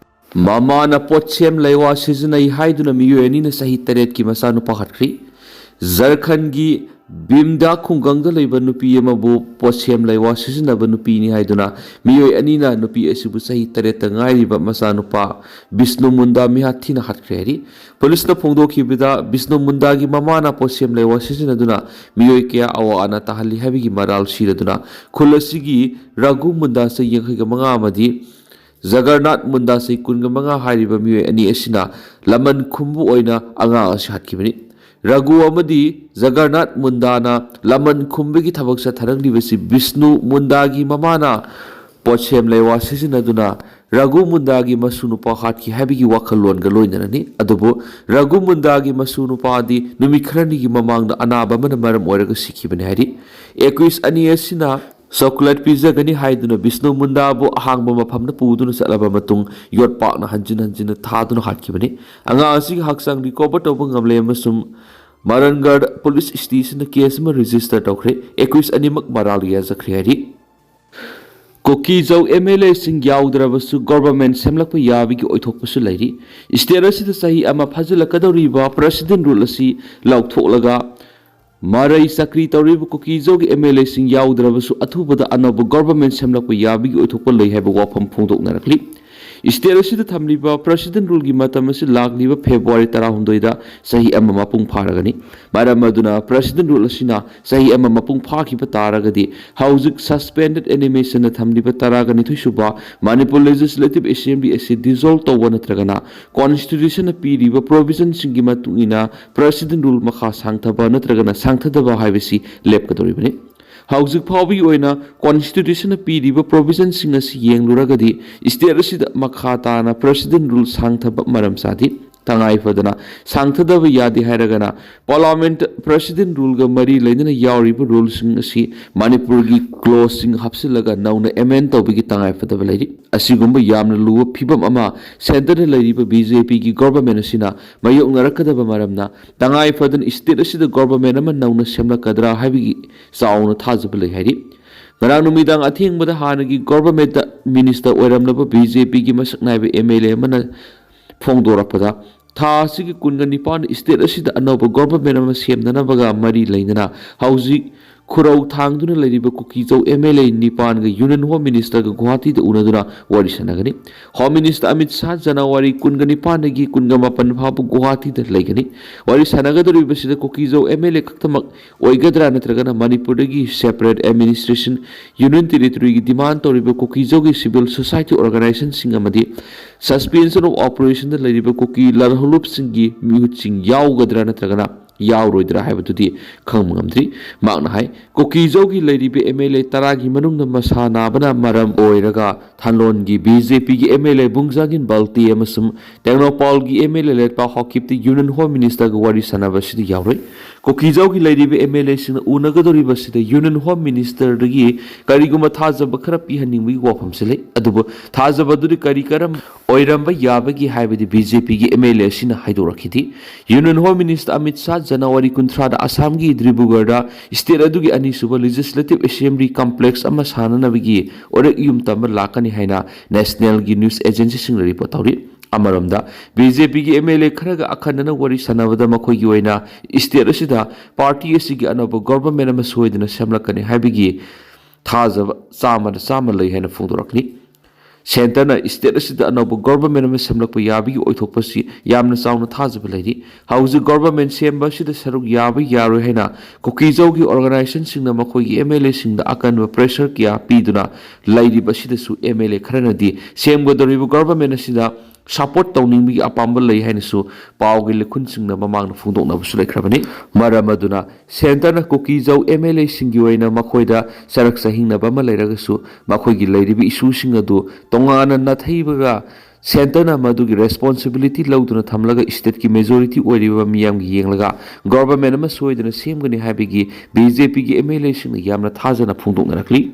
ꯃꯃꯥꯅ ꯄꯣꯠꯁꯦꯝ ꯂꯩꯋꯥ ꯁꯤꯖꯤꯟꯅꯩ ꯍꯥꯏꯗꯨꯅ ꯃꯤꯑꯣꯏ ꯑꯅꯤꯅ ꯆꯍꯤ ꯇꯔꯦꯠꯀꯤ ꯃꯆꯥꯅꯨꯄꯥ ꯍꯥꯠꯈ꯭ꯔꯤ꯫ ꯖꯔꯈꯟꯒꯤ ꯚꯤꯝꯗꯥ ꯈꯨꯡꯒꯪꯗ ꯂꯩꯕ ꯅꯨꯄꯤ ꯑꯃꯕꯨ ꯄꯣꯠꯁꯦꯝ ꯂꯩꯋꯥ ꯁꯤꯖꯤꯟꯅꯕ ꯅꯨꯄꯤꯅꯤ ꯍꯥꯏꯗꯨꯅ ꯃꯤꯑꯣꯏ ꯑꯅꯤꯅ ꯅꯨꯄꯤ ꯑꯁꯤꯕꯨ ꯆꯍꯤ ꯇꯔꯦꯠꯇ ꯉꯥꯏꯔꯤꯕ ꯃꯆꯥꯅꯨꯄꯥ ꯕꯤꯁꯅꯨ ꯃꯨꯟꯗꯥ ꯃꯤꯍꯥꯠ ꯊꯤꯅ ꯍꯥꯠꯈ꯭ꯔꯦ ꯍꯥꯏꯔꯤ꯫ ꯄꯨꯂꯤꯁꯅ ꯐꯣꯡꯗꯣꯛꯈꯤꯕꯗ, ꯕꯤꯁꯅꯨ ꯃꯨꯟꯗꯥꯒꯤ ꯃꯃꯥꯅ ꯄꯣꯠꯁꯦꯝ ꯂꯩꯋꯥ ꯁꯤꯖꯤꯟꯅꯗꯨꯅ ꯃꯤꯑꯣꯏ ꯀꯌꯥ ꯑꯋꯥ ꯑꯅꯥ ꯇꯥꯍꯜꯂꯤ ꯍꯥꯏꯕꯒꯤ ꯃꯔꯥꯜ ꯁꯤꯔꯗꯨꯅ ꯈꯨꯜ ꯑꯁꯤꯒꯤ ꯔꯘꯨ ꯃꯨꯟꯗꯥ ꯆꯍꯤ ꯌꯥꯡꯈꯩꯒ ꯃꯉꯥ ꯑꯃꯗꯤ ꯖꯒꯔꯅꯥꯊ ꯃꯨꯟꯗꯥ ꯆꯍꯤ ꯀꯨꯟꯒ ꯃꯉꯥ ꯍꯥꯏꯔꯤꯕ ꯃꯤꯑꯣꯏ ꯑꯅꯤ ꯑꯁꯤꯅ ꯂꯃꯟ ꯈꯨꯝꯕ ꯑꯣꯏꯅ ꯑꯉꯥꯡ ꯑꯁꯤ ꯍꯥꯠꯈꯤꯕꯅꯤ꯫ ꯔꯘꯨ ꯑꯃꯗꯤ ꯖꯒꯔꯅꯥꯊ ꯃꯨꯟꯗꯥꯅ ꯂꯃꯟ ꯈꯨꯝꯕꯒꯤ ꯊꯕꯛ ꯆꯠꯊꯔꯛꯂꯤꯕꯁꯤ ꯕꯤꯁꯅꯨ ꯃꯨꯟꯗꯥꯒꯤ ꯃꯃꯥꯅ ꯄꯣꯠꯁꯦꯝ ꯂꯩꯋꯥ ꯁꯤꯖꯤꯟꯅꯗꯨꯅ ꯔꯘꯨ ꯃꯨꯟꯗꯥꯒꯤ ꯃꯁꯨ ꯅꯨꯄꯥ ꯍꯥꯠꯈꯤ ꯍꯥꯏꯕꯒꯤ ꯋꯥꯈꯜꯂꯣꯟꯒ ꯂꯣꯏꯅꯅꯅꯤ꯫ ꯑꯗꯨꯕꯨ ꯔꯘꯨ ꯃꯨꯟꯗꯥꯒꯤ ꯃꯁꯨ ꯅꯨꯄꯥꯗꯤ ꯅꯨꯃꯤꯠ ꯈꯔꯅꯤꯒꯤ ꯃꯃꯥꯡꯗ ꯑꯅꯥꯕ ꯑꯃꯅ ꯃꯔꯝ ꯑꯣꯏꯔꯒ ꯁꯤꯈꯤꯕꯅꯤ ꯍꯥꯏꯔꯤ꯫ ꯑꯦꯀ꯭ꯌꯨꯁ ꯑꯅꯤ ꯑꯁꯤꯅ ꯆꯣꯀꯣꯂꯦꯠ ꯄꯤꯖꯒꯅꯤ ꯍꯥꯏꯗꯨꯅ ꯕꯤꯁꯅꯨ ꯃꯨꯟꯗꯥꯕꯨ ꯑꯍꯥꯡꯕ ꯃꯐꯝꯗ ꯄꯨꯗꯨꯅ ꯆꯠꯂꯕ ꯃꯇꯨꯡ, ꯌꯣꯠꯄꯥꯛꯅ ꯍꯟꯖꯤꯟ ꯍꯟꯖꯤꯟꯅ ꯊꯥꯗꯨꯅ ꯍꯥꯠꯈꯤꯕꯅꯤ꯫ ꯑꯉꯥꯡ ꯑꯁꯤꯒꯤ ꯍꯛꯆꯥꯡ ꯔꯤꯀꯣꯚꯔ ꯇꯧꯕ ꯉꯝꯂꯦ ꯑꯃꯁꯨꯡ ꯃꯔꯟꯒꯔ ꯄꯨꯂꯤꯁ ꯁ꯭ꯇꯦꯁꯟꯗ ꯀꯦꯁ ꯑꯃ ꯔꯦꯖꯤꯁꯇꯔ ꯇꯧꯈ꯭ꯔꯦ꯫ ꯑꯦꯀ꯭ꯌꯨꯁ ꯑꯅꯤꯃꯛ ꯃꯔꯥꯜ ꯌꯥꯖꯈ꯭ꯔꯦ ꯍꯥꯏꯔꯤ꯫ ꯀꯨꯀꯤꯖꯧ ꯑꯦꯝ ꯑꯦꯜ ꯑꯦꯁꯤꯡ ꯌꯥꯎꯗ꯭ꯔꯕꯁꯨ ꯒꯣꯚꯔꯟꯃꯦꯟꯠ ꯁꯦꯝꯂꯛꯄ ꯌꯥꯕꯒꯤ ꯑꯣꯏꯊꯣꯛꯄꯁꯨ ꯂꯩꯔꯤ꯫ ꯁ꯭ꯇꯦꯠ ꯑꯁꯤꯗ ꯆꯍꯤ ꯑꯃ ꯐꯥꯖꯤꯜꯂꯛꯀꯗꯧꯔꯤꯕ ꯄ꯭ꯔꯦꯁꯤꯗꯦꯟꯠ ꯔꯨꯜ ꯑꯁꯤ ꯂꯧꯊꯣꯛꯂꯒ ꯃꯔꯩ ꯆꯀ꯭ꯔꯤ ꯇꯧꯔꯤꯕ ꯀꯨꯀꯤꯖꯧꯒꯤ ꯑꯦꯝ ꯑꯦꯜ ꯑꯦꯁꯤꯡ ꯌꯥꯎꯗ꯭ꯔꯕꯁꯨ ꯑꯊꯨꯕꯗ ꯑꯅꯧꯕ ꯒꯣꯚꯔꯟꯃꯦꯟꯠ ꯁꯦꯝꯂꯛꯄ ꯌꯥꯕꯒꯤ ꯑꯣꯏꯊꯣꯛꯄ ꯂꯩ ꯍꯥꯏꯕ ꯋꯥꯐꯝ ꯐꯣꯡꯗꯣꯛꯅꯔꯛꯂꯤ꯫ ꯁ꯭ꯇꯦꯠ ꯑꯁꯤꯗ ꯊꯝꯂꯤꯕ ꯄ꯭ꯔꯦꯁꯤꯗꯦꯟꯠ ꯔꯨꯜꯒꯤ ꯃꯇꯝ ꯑꯁꯤ ꯂꯥꯛꯂꯤꯕ ꯐꯦꯕ꯭ꯔꯨꯋꯥꯔꯤ ꯇꯔꯥꯍꯨꯝꯗꯣꯏꯗ ꯆꯍꯤ ꯑꯃ ꯃꯄꯨꯡ ꯐꯥꯔꯒꯅꯤ꯫ ꯃꯔꯝ ꯑꯗꯨꯅ ꯄ꯭ꯔꯦꯁꯤꯗꯦꯟꯠ ꯔꯨꯜ ꯑꯁꯤꯅ ꯆꯍꯤ ꯑꯃ ꯃꯄꯨꯡ ꯐꯥꯈꯤꯕ ꯇꯥꯔꯒꯗꯤ ꯍꯧꯖꯤꯛ ꯁꯁꯄꯦꯟꯗꯦꯗ ꯑꯦꯅꯤꯃꯦꯁꯟꯅ ꯊꯝꯂꯤꯕ ꯇꯔꯥꯒ ꯅꯤꯊꯣꯏ ꯁꯨꯕ ꯃꯅꯤꯄꯨꯔ ꯂꯦꯖꯤꯁꯂꯦꯇꯤꯚ ꯑꯦꯁꯦꯝꯕ꯭ꯂꯤ ꯑꯁꯤ ꯗꯤꯖꯣꯜꯕ ꯇꯧꯕ ꯅꯠꯇ꯭ꯔꯒꯅ ꯀꯣꯟꯁꯇꯤꯇ꯭ꯌꯨꯁꯟꯅ ꯄꯤꯔꯤꯕ ꯄ꯭ꯔꯣꯚꯤꯖꯟꯁꯤꯡꯒꯤ ꯃꯇꯨꯡ ꯏꯟꯅ ꯄ꯭ꯔꯦꯁꯤꯗꯦꯟꯠ ꯔꯨꯜ ꯃꯈꯥ ꯁꯥꯡꯊꯕ ꯅꯠꯇ꯭ꯔꯒꯅ ꯁꯥꯡꯊꯗꯕ ꯍꯥꯏꯕꯁꯤ ꯂꯦꯞꯀꯗꯧꯔꯤꯕꯅꯤ꯫ ꯍꯧꯖꯤꯛ ꯐꯥꯎꯕꯒꯤ ꯑꯣꯏꯅ ꯀꯣꯟꯁꯇꯤꯇ꯭ꯌꯨꯁꯟꯅ ꯄꯤꯔꯤꯕ ꯄ꯭ꯔꯣꯚꯤꯖꯟꯁꯤꯡ ꯑꯁꯤ ꯌꯦꯡꯂꯨꯔꯒꯗꯤ ꯁ꯭ꯇꯦꯠ ꯑꯁꯤꯗ ꯃꯈꯥ ꯇꯥꯅ ꯄ꯭ꯔꯦꯁꯤꯗꯦꯟꯠ ꯔꯨꯜ ꯁꯥꯡꯊꯕ ꯃꯔꯝ ꯆꯥꯗꯦ꯫ ꯇꯉꯥꯏ ꯐꯗꯅ ꯁꯥꯡꯊꯗꯕ ꯌꯥꯗꯦ ꯍꯥꯏꯔꯒꯅ ꯄꯥꯔꯂꯥꯃꯦꯟꯠ ꯄ꯭ꯔꯦꯁꯤꯗꯦꯟꯠ ꯔꯨꯜꯒ ꯃꯔꯤ ꯂꯩꯅꯅ ꯌꯥꯎꯔꯤꯕ ꯔꯨꯜꯁꯤꯡ ꯑꯁꯤ ꯃꯅꯤꯄꯨꯔꯒꯤ ꯀ꯭ꯂꯣꯖꯁꯤꯡ ꯍꯥꯞꯆꯤꯜꯂꯒ ꯅꯧꯅ ꯑꯦꯃꯦꯟ ꯇꯧꯕꯒꯤ ꯇꯉꯥꯏ ꯐꯗꯕ ꯂꯩꯔꯤ꯫ ꯑꯁꯤꯒꯨꯝꯕ ꯌꯥꯝꯅ ꯂꯨꯕ ꯐꯤꯕꯝ ꯑꯃ ꯁꯦꯟꯇꯔꯗ ꯂꯩꯔꯤꯕ ꯕꯤ ꯖꯦ ꯄꯤꯒꯤ ꯒꯣꯚꯔꯟꯃꯦꯟꯠ ꯑꯁꯤꯅ ꯃꯥꯌꯣꯛꯅꯔꯛꯀꯗꯕ ꯃꯔꯝꯅ ꯇꯉꯥꯏ ꯐꯗꯅ ꯁ꯭ꯇꯦꯠ ꯑꯁꯤꯗ ꯒꯣꯚꯔꯟꯃꯦꯟꯠ ꯑꯃ ꯅꯧꯅ ꯁꯦꯝꯂꯛꯀꯗ꯭ꯔꯥ ꯍꯥꯏꯕꯒꯤ ꯆꯥꯎꯅ ꯊꯥꯖꯕ ꯂꯩ ꯍꯥꯏꯔꯤ꯫ ꯉꯔꯥꯡ ꯅꯨꯃꯤꯗꯥꯡ ꯑꯊꯦꯡꯕꯗ ꯍꯥꯟꯅꯒꯤ ꯒꯣꯚꯔꯟꯃꯦꯟꯠꯇ ꯃꯤꯅꯤꯁꯇꯔ ꯑꯣꯏꯔꯝꯂꯕ ꯕꯤ ꯖꯦ ꯄꯤꯒꯤ ꯃꯁꯛ ꯅꯥꯏꯕ ꯑꯦꯝ ꯑꯦꯜ ꯑꯦ ꯑꯃꯅ ꯐꯣꯡꯗꯣꯔꯛꯄꯗ, ꯊꯥ ꯑꯁꯤꯒꯤ ꯀꯨꯟꯒ ꯅꯤꯄꯥꯟ state ꯑꯁꯤꯗ ꯑꯅꯧꯕ government ꯑꯃ ꯁꯦꯝꯅꯅꯕꯒ ꯃꯔꯤ ꯂꯩꯅꯅ ꯍꯧꯖꯤꯛ ꯈꯨꯔꯧ ꯊꯥꯡꯗꯨꯅ ꯂꯩꯔꯤꯕ ꯀꯨꯀꯤꯖꯧ M L A ꯅꯤꯄꯥꯟꯒ Union Home Minister ꯒ ꯒꯨꯋꯥꯍꯥꯇꯤꯗ ꯎꯅꯗꯨꯅ ꯋꯥꯔꯤ ꯁꯥꯟꯅꯒꯅꯤ꯫ Home Minister ꯑꯃꯤꯠ ꯁꯥꯍ ꯖꯅꯋꯥꯔꯤ ꯀꯨꯟꯒ ꯅꯤꯄꯥꯟꯗꯒꯤ ꯀꯨꯟꯒ ꯃꯥꯄꯟ ꯐꯥꯎꯕ ꯒꯨꯋꯥꯍꯥꯇꯤꯗ ꯂꯩꯒꯅꯤ꯫ ꯋꯥꯔꯤ ꯁꯥꯟꯅꯒꯗꯧꯔꯤꯕꯁꯤꯗ ꯀꯨꯀꯤꯖꯧ M L A ꯈꯛꯇꯃꯛ ꯑꯣꯏꯒꯗ꯭ꯔꯥ ꯅꯠꯇ꯭ꯔꯒꯅ ꯃꯅꯤꯄꯨꯔꯗꯒꯤ separate administration Union Territory ꯒꯤ demand ꯇꯧꯔꯤꯕ ꯀꯨꯀꯤꯖꯧꯒꯤ civil society organization ꯁꯤꯡ ꯑꯃꯗꯤ suspension of operation ꯗ ꯂꯩꯔꯤꯕ ꯀꯨꯀꯤ ꯂꯥꯜꯍꯧꯂꯨꯞꯁꯤꯡꯒꯤ ꯃꯤꯍꯨꯠꯁꯤꯡ ꯌꯥꯎꯒꯗ꯭ꯔꯥ ꯅꯠꯇ꯭ꯔꯒꯅ ꯌꯥꯎꯔꯣꯏꯗ꯭ꯔꯥ ꯍꯥꯏꯕꯗꯨꯗꯤ ꯈꯪꯕ ꯉꯝꯗ꯭ꯔꯤ꯫ ꯃꯍꯥꯛꯅ ꯍꯥꯏ, ꯀꯨꯀꯤꯖꯧꯒꯤ ꯂꯩꯔꯤꯕ M L A ꯇꯔꯥꯒꯤ ꯃꯅꯨꯡꯗ ꯃꯁꯥ ꯅꯥꯕꯅ ꯃꯔꯝ ꯑꯣꯏꯔꯒ ꯊꯥꯂꯣꯟꯒꯤ B J P ꯒꯤ M L A ꯕꯨꯡꯖꯥꯒꯤꯟ ꯕꯜꯇꯤ ꯑꯃꯁꯨꯡ ꯇꯦꯡꯅꯧꯄꯥꯜꯒꯤ M L A ꯂꯩꯄꯥꯛ ꯍꯥꯎꯀꯤꯞꯇꯤ Union Home Minister ꯒ ꯋꯥꯔꯤ ꯁꯥꯟꯅꯕ ꯑꯁꯤꯗ ꯌꯥꯎꯔꯣꯏ꯫ ꯀꯨꯀꯤꯖꯧꯒꯤ ꯂꯩꯔꯤꯕ M L A ꯁꯤꯡꯅ ꯎꯅꯒꯗꯧꯔꯤꯕꯁꯤꯗ Union Home Minister ꯗꯒꯤ ꯀꯔꯤꯒꯨꯝꯕ ꯊꯥꯖꯕ ꯈꯔ ꯄꯤꯍꯟꯅꯤꯡꯕꯒꯤ ꯋꯥꯐꯝꯁꯨ ꯂꯩ꯫ ꯑꯗꯨꯕꯨ ꯊꯥꯖꯕ ꯑꯗꯨꯗꯤ ꯀꯔꯤ ꯀꯔꯝ ꯑꯣꯏꯔꯝꯕ ꯌꯥꯕꯒꯦ ꯍꯥꯏꯕꯗꯤ B J P ꯒꯤ M L A ꯑꯁꯤꯅ ꯍꯥꯏꯗꯣꯔꯛꯈꯤꯗꯦ꯫ Union Home Minister Amit Shah January ꯀꯨꯟꯊ꯭ꯔꯥꯗ ꯑꯁꯥꯝꯒꯤ ꯗꯤꯕ꯭ꯔꯨꯒꯔꯗ state ꯑꯗꯨꯒꯤ ꯑꯅꯤꯁꯨꯕ Legislative Assembly Complex ꯑꯃ ꯁꯥꯅꯅꯕꯒꯤ ꯋꯥꯔꯦꯞ ꯏꯌꯨꯝ ꯇꯝꯕ ꯂꯥꯛꯀꯅꯤ ꯍꯥꯏꯅ national ꯒꯤ news agency ꯁꯤꯡꯅ report ꯇꯧꯔꯤ꯫ ꯑꯃꯔꯣꯝꯗ, B J P ꯒꯤ M L A ꯈꯔꯒ ꯑꯈꯟꯅꯅ ꯋꯥꯔꯤ ꯁꯥꯟꯅꯕꯗ ꯃꯈꯣꯏꯒꯤ ꯑꯣꯏꯅ state ꯑꯁꯤꯗ party ꯑꯁꯤꯒꯤ ꯑꯅꯧꯕ government ꯑꯃ ꯁꯣꯏꯗꯅ ꯁꯦꯝꯂꯛꯀꯅꯤ ꯍꯥꯏꯕꯒꯤ ꯊꯥꯖꯕ ꯆꯥꯝꯃꯗ ꯆꯥꯝꯃ ꯂꯩ ꯍꯥꯏꯅ ꯐꯣꯡꯗꯣꯔꯛꯂꯤ꯫ Centre ꯅ state ꯑꯁꯤꯗ ꯑꯅꯧꯕ government ꯑꯃ ꯁꯦꯝꯂꯛꯄ ꯌꯥꯕꯒꯤ ꯑꯣꯏꯊꯣꯛꯄꯁꯤ ꯌꯥꯝꯅ ꯆꯥꯎꯅ ꯊꯥꯖꯕ ꯂꯩꯔꯤ꯫ ꯍꯧꯖꯤꯛ government ꯁꯦꯝꯕ ꯑꯁꯤꯗ ꯁꯔꯨꯛ ꯌꯥꯕ ꯌꯥꯔꯣꯏ ꯍꯥꯏꯅ ꯀꯨꯀꯤꯖꯧꯒꯤ organization ꯁꯤꯡꯅ ꯃꯈꯣꯏꯒꯤ M L A ꯁꯤꯡꯗ ꯑꯀꯟꯕ pressure ꯀꯌꯥ ꯄꯤꯗꯨꯅ ꯂꯩꯔꯤꯕ ꯑꯁꯤꯗꯁꯨ M L A ꯈꯔꯅꯗꯤ ꯁꯦꯝꯒꯗꯧꯔꯤꯕ government ꯑꯁꯤꯗ support ꯇꯧꯅꯤꯡꯕꯒꯤ ꯑꯄꯥꯝꯕ ꯂꯩ ꯍꯥꯏꯅꯁꯨ ꯄꯥꯎꯒꯤ ꯂꯤꯈꯨꯟꯁꯤꯡꯅ ꯃꯃꯥꯡꯗ ꯐꯣꯡꯗꯣꯛꯅꯕꯁꯨ ꯂꯩꯈ꯭ꯔꯕꯅꯤ꯫ ꯃꯔꯝ ꯑꯗꯨꯅ Centre ꯅ ꯀꯨꯀꯤꯖꯧ M L A ꯁꯤꯡꯒꯤ ꯑꯣꯏꯅ ꯃꯈꯣꯏꯗ ꯆꯔꯛ ꯆꯍꯤꯡꯅꯕ ꯑꯃ ꯂꯩꯔꯒꯁꯨ ꯃꯈꯣꯏꯒꯤ ꯂꯩꯔꯤꯕ issue ꯁꯤꯡ ꯑꯗꯨ ꯇꯣꯉꯥꯟꯅ ꯅꯥꯊꯩꯕꯒ Centre ꯅ ꯃꯗꯨꯒꯤ responsibility ꯂꯧꯗꯨꯅ ꯊꯝꯂꯒ state ꯀꯤ majority ꯑꯣꯏꯔꯤꯕ ꯃꯤꯌꯥꯝꯒꯤ ꯌꯦꯡꯂꯒ government ꯑꯃ ꯁꯣꯏꯗꯅ ꯁꯦꯝꯒꯅꯤ ꯍꯥꯏꯕꯒꯤ B J P ꯒꯤ M L A ꯁꯤꯡꯅ ꯌꯥꯝꯅ ꯊꯥꯖꯅ ꯐꯣꯡꯗꯣꯛꯅꯔꯛꯂꯤ꯫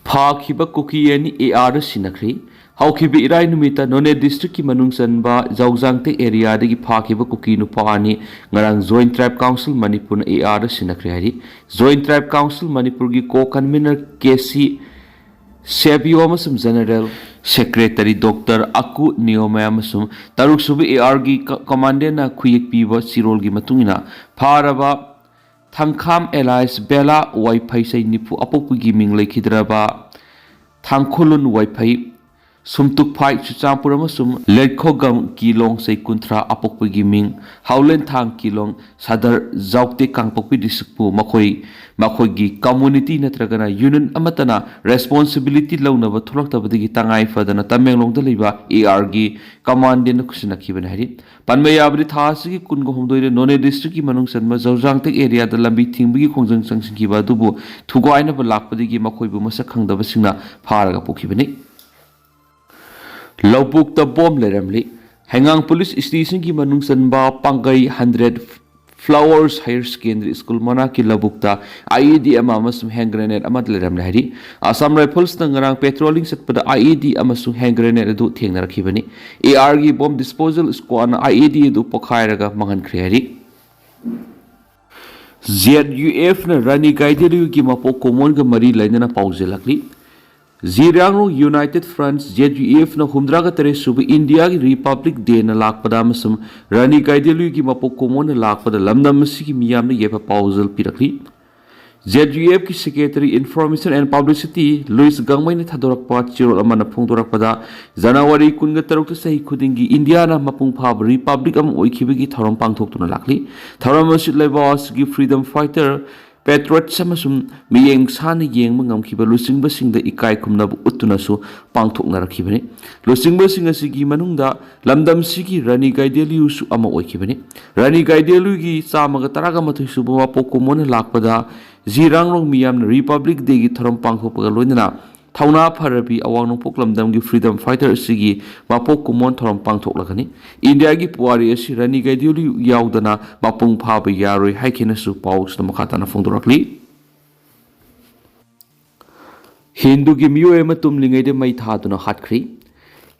ꯐꯥꯈꯤꯕ ꯀꯨꯀꯤ ꯑꯅꯤ A R ꯗ ꯁꯤꯟꯅꯈ꯭ꯔꯤ꯫ ꯍꯧꯈꯤꯕ ꯏꯔꯥꯏ ꯅꯨꯃꯤꯠꯇ ꯅꯣꯅꯦ district ꯀꯤ ꯃꯅꯨꯡ ꯆꯟꯕ ꯖꯧꯖꯥꯡꯇꯦ area ꯗꯒꯤ ꯐꯥꯈꯤꯕ ꯀꯨꯀꯤ ꯅꯨꯄꯥ ꯑꯅꯤ ꯉꯔꯥꯡ Joint Tribe Council ꯃꯅꯤꯄꯨꯔꯅ A R ꯗ ꯁꯤꯟꯅꯈ꯭ꯔꯦ ꯍꯥꯏꯔꯤ꯫ Joint Tribe Council ꯃꯅꯤꯄꯨꯔꯒꯤ co-convener K C ꯁꯦꯕꯤꯌꯣ ꯑꯃꯁꯨꯡ ꯖꯦꯅꯔꯦꯜ ꯁꯦꯀ꯭ꯔꯦꯇꯔꯤ ꯗꯣꯛꯇꯔ ꯑꯀꯨ ꯅꯤꯌꯣꯃꯦ ꯑꯃꯁꯨꯡ ꯇꯔꯨꯛꯁꯨꯕ ꯑꯦ ꯑꯥꯔꯒꯤ ꯀ-, ꯀꯃꯥꯟꯗꯦꯟꯅ ꯈꯨꯌꯦꯛ ꯄꯤꯕ ꯆꯤꯔꯣꯜꯒꯤ ꯃꯇꯨꯡ ꯏꯟꯅ, ꯐꯥꯔꯕ ꯊꯥꯡꯈꯥꯝ ꯑꯦꯂꯥꯏꯁ ꯕꯦꯂꯥ ꯋꯥꯏꯐꯩ ꯆꯍꯤ ꯅꯤꯐꯨ ꯑꯄꯣꯛꯄꯒꯤ ꯃꯤꯡ ꯂꯩꯈꯤꯗ꯭ꯔꯕ ꯊꯥꯡꯈꯨꯂꯨꯟ ꯋꯥꯏꯐꯩ, ꯁꯨꯝꯇꯨꯛꯐꯥꯏ ꯆꯨꯔꯆꯥꯟꯄꯨꯔ ꯑꯃꯁꯨꯡ ꯂꯦꯠꯈꯣꯒꯝ ꯀꯤꯂꯣꯡ ꯆꯍꯤ ꯀꯨꯟꯊ꯭ꯔꯥ ꯑꯄꯣꯛꯄꯒꯤ ꯃꯤꯡ, ꯍꯥꯎꯂꯦꯟꯊꯥꯡ ꯀꯤꯂꯣꯡ ꯁꯗꯔ ꯖꯥꯎꯇꯦ ꯀꯥꯡꯄꯣꯛꯄꯤ ꯗꯤꯁꯇ꯭ꯔꯤꯛꯄꯨ ꯃꯈꯣꯏ, ꯃꯈꯣꯏꯒꯤ ꯀꯝꯃꯨꯅꯤꯇꯤ ꯅꯠꯇ꯭ꯔꯒꯅ ꯌꯨꯅꯤꯌꯟ ꯑꯃꯠꯇꯅ ꯔꯦꯁꯄꯣꯟꯁꯤꯕꯤꯂꯤꯇꯤ ꯂꯧꯅꯕ ꯊꯣꯛꯂꯛꯇꯕꯗꯒꯤ ꯇꯉꯥꯏ ꯐꯗꯅ ꯇꯃꯦꯡꯂꯣꯡꯗ ꯂꯩꯕ ꯑꯦ ꯑꯥꯔꯒꯤ ꯀꯃꯥꯟꯗꯦꯟꯗ ꯈꯨꯠꯁꯤꯟꯅꯈꯤꯕꯅꯤ ꯍꯥꯏꯔꯤ꯫ ꯄꯟꯕ ꯌꯥꯕꯗꯤ, ꯊꯥ ꯑꯁꯤꯒꯤ ꯀꯨꯟꯒ ꯍꯨꯝꯗꯣꯏꯗ ꯅꯣꯅꯦ ꯗꯤꯁꯇ꯭ꯔꯤꯛꯀꯤ ꯃꯅꯨꯡ ꯆꯟꯕ ꯖꯧꯖꯥꯡꯇꯦꯛ ꯑꯦꯔꯤꯌꯥꯗ ꯂꯝꯕꯤ ꯊꯤꯡꯕꯒꯤ ꯈꯣꯡꯖꯪ ꯆꯪꯁꯤꯟꯈꯤꯕ ꯑꯗꯨꯕꯨ ꯊꯨꯒꯥꯏꯅꯕ ꯂꯥꯛꯄꯗꯒꯤ ꯃꯈꯣꯏꯕꯨ ꯃꯁꯛ ꯈꯪꯗꯕꯁꯤꯡꯅ ꯐꯥꯔꯒ ꯄꯨꯈꯤꯕꯅꯤ꯫ ꯂꯧꯕꯨꯛꯇ ꯕꯣꯝ ꯂꯩꯔꯝꯂꯤ꯫ ꯍꯩꯉꯥꯡ ꯄꯨꯂꯤꯁ ꯁ꯭ꯇꯦꯁꯟꯒꯤ ꯃꯅꯨꯡ ꯆꯟꯕ Pangei hundred flowers higher secondary school ꯃꯅꯥꯛꯀꯤ ꯂꯧꯕꯨꯛꯇ ꯑꯥꯏ ꯏ ꯗꯤ ꯑꯃ ꯑꯃꯁꯨꯡ ꯍꯦꯟ ꯒ꯭ꯔꯦꯅꯦꯗ ꯑꯃ ꯂꯩꯔꯝꯂꯦ ꯍꯥꯏꯔꯤ꯫ ꯑꯁꯥꯝ ꯔꯥꯏꯐꯜꯁꯅ ꯉꯔꯥꯡ ꯄꯦꯇ꯭ꯔꯣꯂꯤꯡ ꯆꯠꯄꯗ ꯑꯥꯏ ꯏ ꯗꯤ ꯑꯃꯁꯨꯡ ꯍꯦꯟ ꯒ꯭ꯔꯦꯅꯦꯗ ꯑꯗꯨ ꯊꯦꯡꯅꯔꯛꯈꯤꯕꯅꯤ꯫ ꯑꯦ ꯑꯥꯔꯒꯤ ꯕꯣꯝ ꯗꯤꯁꯄꯣꯖꯦꯜ ꯁ꯭ꯀ꯭ꯋꯥꯗꯅ ꯑꯥꯏ ꯏ ꯗꯤ ꯑꯗꯨ ꯄꯣꯈꯥꯏꯔꯒ ꯃꯥꯡꯍꯟꯈ꯭ꯔꯦ ꯍꯥꯏꯔꯤ꯫ ꯖꯦꯠ ꯌꯨ ꯑꯦꯐꯅ ꯔꯥꯅꯤ ꯒꯥꯏꯗꯦꯂꯨꯒꯤ ꯃꯄꯣꯛ ꯀꯨꯝꯑꯣꯟꯒ ꯃꯔꯤ ꯂꯩꯅꯅ ꯄꯥꯎꯖꯦꯜꯂꯛꯂꯤ꯫ ꯖꯤꯔꯥꯡꯔꯣꯡ ꯌꯨꯅꯥꯏꯇꯦꯗ ꯐ꯭ꯔꯟꯠ, ꯖꯦꯠ ꯌꯨ ꯑꯦꯐꯅ ꯍꯨꯝꯗ꯭ꯔꯥꯒ ꯇꯔꯦꯠ ꯁꯨꯕ ꯏꯟꯗꯤꯌꯥꯒꯤ ꯔꯤꯄꯕ꯭ꯂꯤꯛ ꯗꯦꯅ ꯂꯥꯛꯄꯗ ꯑꯃꯁꯨꯡ ꯔꯥꯅꯤ ꯒꯥꯏꯗꯦꯂꯨꯒꯤ ꯃꯄꯣꯛ ꯀꯨꯝꯑꯣꯟꯅ ꯂꯥꯛꯄꯗ ꯂꯝꯗꯝ ꯑꯁꯤꯒꯤ ꯃꯤꯌꯥꯝꯅ ꯌꯥꯏꯐ ꯄꯥꯎꯖꯦꯜ ꯄꯤꯔꯛꯂꯤ꯫ ꯖꯦꯠ ꯌꯨ ꯑꯦꯐꯀꯤ secretary information and publicity Luish ꯒꯥꯡꯃꯩꯅ ꯊꯥꯗꯣꯔꯛꯄ ꯆꯦꯔꯣꯜ ꯑꯃꯅ ꯐꯣꯡꯗꯣꯔꯛꯄꯗ, ꯖꯅꯋꯥꯔꯤ ꯀꯨꯟꯒ ꯇꯔꯨꯛꯇ ꯆꯍꯤ ꯈꯨꯗꯤꯡꯒꯤ ꯏꯟꯗꯤꯌꯥꯅ ꯃꯄꯨꯡ ꯐꯥꯕ ꯔꯤꯄꯕ꯭ꯂꯤꯛ ꯑꯃ ꯑꯣꯏꯈꯤꯕꯒꯤ ꯊꯧꯔꯝ ꯄꯥꯡꯊꯣꯛꯇꯨꯅ ꯂꯥꯛꯂꯤ꯫ ꯊꯧꯔꯝ ꯑꯁꯤ ꯂꯩꯕꯥꯛ ꯑꯁꯤꯒꯤ ꯐ꯭ꯔꯤꯗꯝ ꯐꯥꯏꯇꯔ, ꯄꯦꯇ꯭ꯔꯣꯏꯠꯁ ꯑꯃꯁꯨꯡ ꯃꯤꯠꯌꯦꯡ ꯁꯥꯟꯅ ꯌꯦꯡꯕ ꯉꯝꯈꯤꯕ ꯂꯨꯆꯤꯡꯕꯁꯤꯡꯗ ꯏꯀꯥꯏ ꯈꯨꯝꯅꯕ ꯎꯠꯇꯨꯅꯁꯨ ꯄꯥꯡꯊꯣꯛꯅꯔꯛꯈꯤꯕꯅꯤ꯫ ꯂꯨꯆꯤꯡꯕꯁꯤꯡ ꯑꯁꯤꯒꯤ ꯃꯅꯨꯡꯗ ꯂꯝꯗꯝꯁꯤꯒꯤ ꯔꯥꯅꯤ ꯒꯥꯏꯗꯦꯂꯤꯌꯨꯁꯨ ꯑꯃ ꯑꯣꯏꯈꯤꯕꯅꯤ꯫ ꯔꯥꯅꯤ ꯒꯥꯏꯗꯦꯂꯤꯌꯨꯒꯤ ꯆꯥꯝꯃꯒ ꯇꯔꯥꯒ ꯃꯥꯊꯣꯏ ꯁꯨꯕ ꯃꯄꯣꯛ ꯀꯨꯝꯑꯣꯟꯅ ꯂꯥꯛꯄꯗ ꯖꯤꯔꯥꯡꯔꯣꯡ ꯃꯤꯌꯥꯝꯅ ꯔꯤꯄꯕ꯭ꯂꯤꯛ ꯗꯦꯒꯤ ꯊꯧꯔꯝ ꯄꯥꯡꯊꯣꯛꯄꯒ ꯂꯣꯏꯅꯅ ꯊꯧꯅꯥ ꯐꯔꯕꯤ ꯑꯋꯥꯡ ꯅꯣꯡꯄꯣꯛ ꯂꯝꯗꯝꯒꯤ ꯐ꯭ꯔꯤꯗꯝ ꯐꯥꯏꯇꯔ ꯑꯁꯤꯒꯤ ꯃꯄꯣꯛ ꯀꯨꯝꯑꯣꯟ ꯊꯧꯔꯝ ꯄꯥꯡꯊꯣꯛꯂꯒꯅꯤ꯫ ꯏꯟꯗꯤꯌꯥꯒꯤ ꯄꯨꯋꯥꯔꯤ ꯑꯁꯤ ꯔꯥꯅꯤ ꯒꯥꯏꯗꯦꯂꯤꯌꯨ ꯌꯥꯎꯗꯅ ꯃꯄꯨꯡ ꯐꯥꯕ ꯌꯥꯔꯣꯏ ꯍꯥꯏꯈꯤꯅꯁꯨ ꯄꯥꯎꯁꯤꯗ ꯃꯈꯥ ꯇꯥꯅ ꯐꯣꯡꯗꯣꯔꯛꯂꯤ꯫ ꯍꯤꯟꯗꯨꯒꯤ ꯃꯤꯑꯣꯏ ꯑꯃ ꯇꯨꯝꯂꯤꯉꯩꯗ ꯃꯩ ꯊꯥꯗꯨꯅ ꯍꯥꯠꯈ꯭ꯔꯤ꯫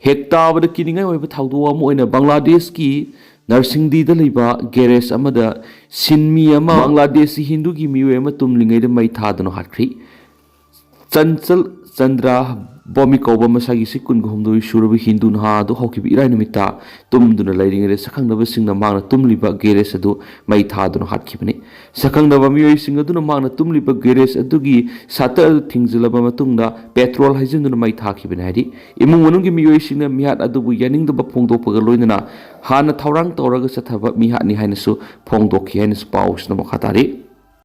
ꯍꯦꯛ ꯇꯥꯕꯗ ꯀꯤꯅꯤꯡꯉꯥꯏ ꯑꯣꯏꯕ ꯊꯧꯗꯣꯛ ꯑꯃ ꯑꯣꯏꯅ ꯕꯪꯒ꯭ꯂꯥꯗꯦꯁꯀꯤ ꯅꯔꯁꯤꯡꯗꯤꯗ ꯂꯩꯕ ꯒꯦꯔꯦꯖ ꯑꯃꯗ ꯁꯤꯟꯃꯤ ꯑꯃ, ꯕꯪꯒ꯭ꯂꯥꯗꯦꯁꯤ ꯍꯤꯟꯗꯨꯒꯤ ꯃꯤꯑꯣꯏ ꯑꯃ ꯇꯨꯝꯂꯤꯉꯩꯗ ꯃꯩ ꯊꯥꯗꯨꯅ ꯍꯥꯠꯈ꯭ꯔꯤ꯫ ꯆꯟꯆꯜ, ꯆꯟꯗ꯭ꯔ ꯕꯣꯃꯤ ꯀꯧꯕ ꯃꯁꯥꯒꯤ ꯆꯍꯤ ꯀꯨꯟꯒ ꯍꯨꯝꯗꯣꯏ ꯁꯨꯔꯕ ꯍꯤꯟꯗꯨ ꯅꯍꯥ ꯑꯗꯨ ꯍꯧꯈꯤꯕ ꯏꯔꯥꯏ ꯅꯨꯃꯤꯠꯇ ꯇꯨꯝꯗꯨꯅ ꯂꯩꯔꯤꯉꯩꯗ ꯁꯛꯈꯪꯅꯕꯁꯤꯡꯅ ꯃꯍꯥꯛꯅ ꯇꯨꯝꯂꯤꯕ ꯒꯦꯔꯦꯖ ꯑꯗꯨ ꯃꯩ ꯊꯥꯗꯨꯅ ꯍꯥꯠꯈꯤꯕꯅꯤ꯫ ꯁꯛꯈꯪꯅꯕ ꯃꯤꯑꯣꯏꯁꯤꯡ ꯑꯗꯨꯅ ꯃꯍꯥꯛꯅ ꯇꯨꯝꯂꯤꯕ ꯒꯦꯔꯦꯖ ꯑꯗꯨꯒꯤ ꯁꯇꯔ ꯑꯗꯨ ꯊꯤꯡꯖꯤꯜꯂꯕ ꯃꯇꯨꯡꯗ ꯄꯦꯇ꯭ꯔꯣꯜ ꯍꯩꯖꯤꯟꯗꯨꯅ ꯃꯩ ꯊꯥꯈꯤꯕꯅꯤ ꯍꯥꯏꯔꯤ꯫ ꯏꯃꯨꯡ ꯃꯅꯨꯡꯒꯤ ꯃꯤꯑꯣꯏꯁꯤꯡꯅ ꯃꯤꯍꯥꯠ ꯑꯗꯨꯕꯨ ꯌꯥꯅꯤꯡꯗꯕ ꯐꯣꯡꯗꯣꯛꯄꯒ ꯂꯣꯏꯅꯅ ꯍꯥꯟꯅ ꯊꯧꯔꯥꯡ ꯇꯧꯔꯒ ꯆꯠꯊꯕ ꯃꯤꯍꯥꯠꯅꯤ ꯍꯥꯏꯅꯁꯨ ꯐꯣꯡꯗꯣꯛꯈꯤ ꯍꯥꯏꯅꯁꯨ ꯄꯥꯎꯁꯤꯅ ꯃꯈꯥ ꯇꯥꯔꯤ꯫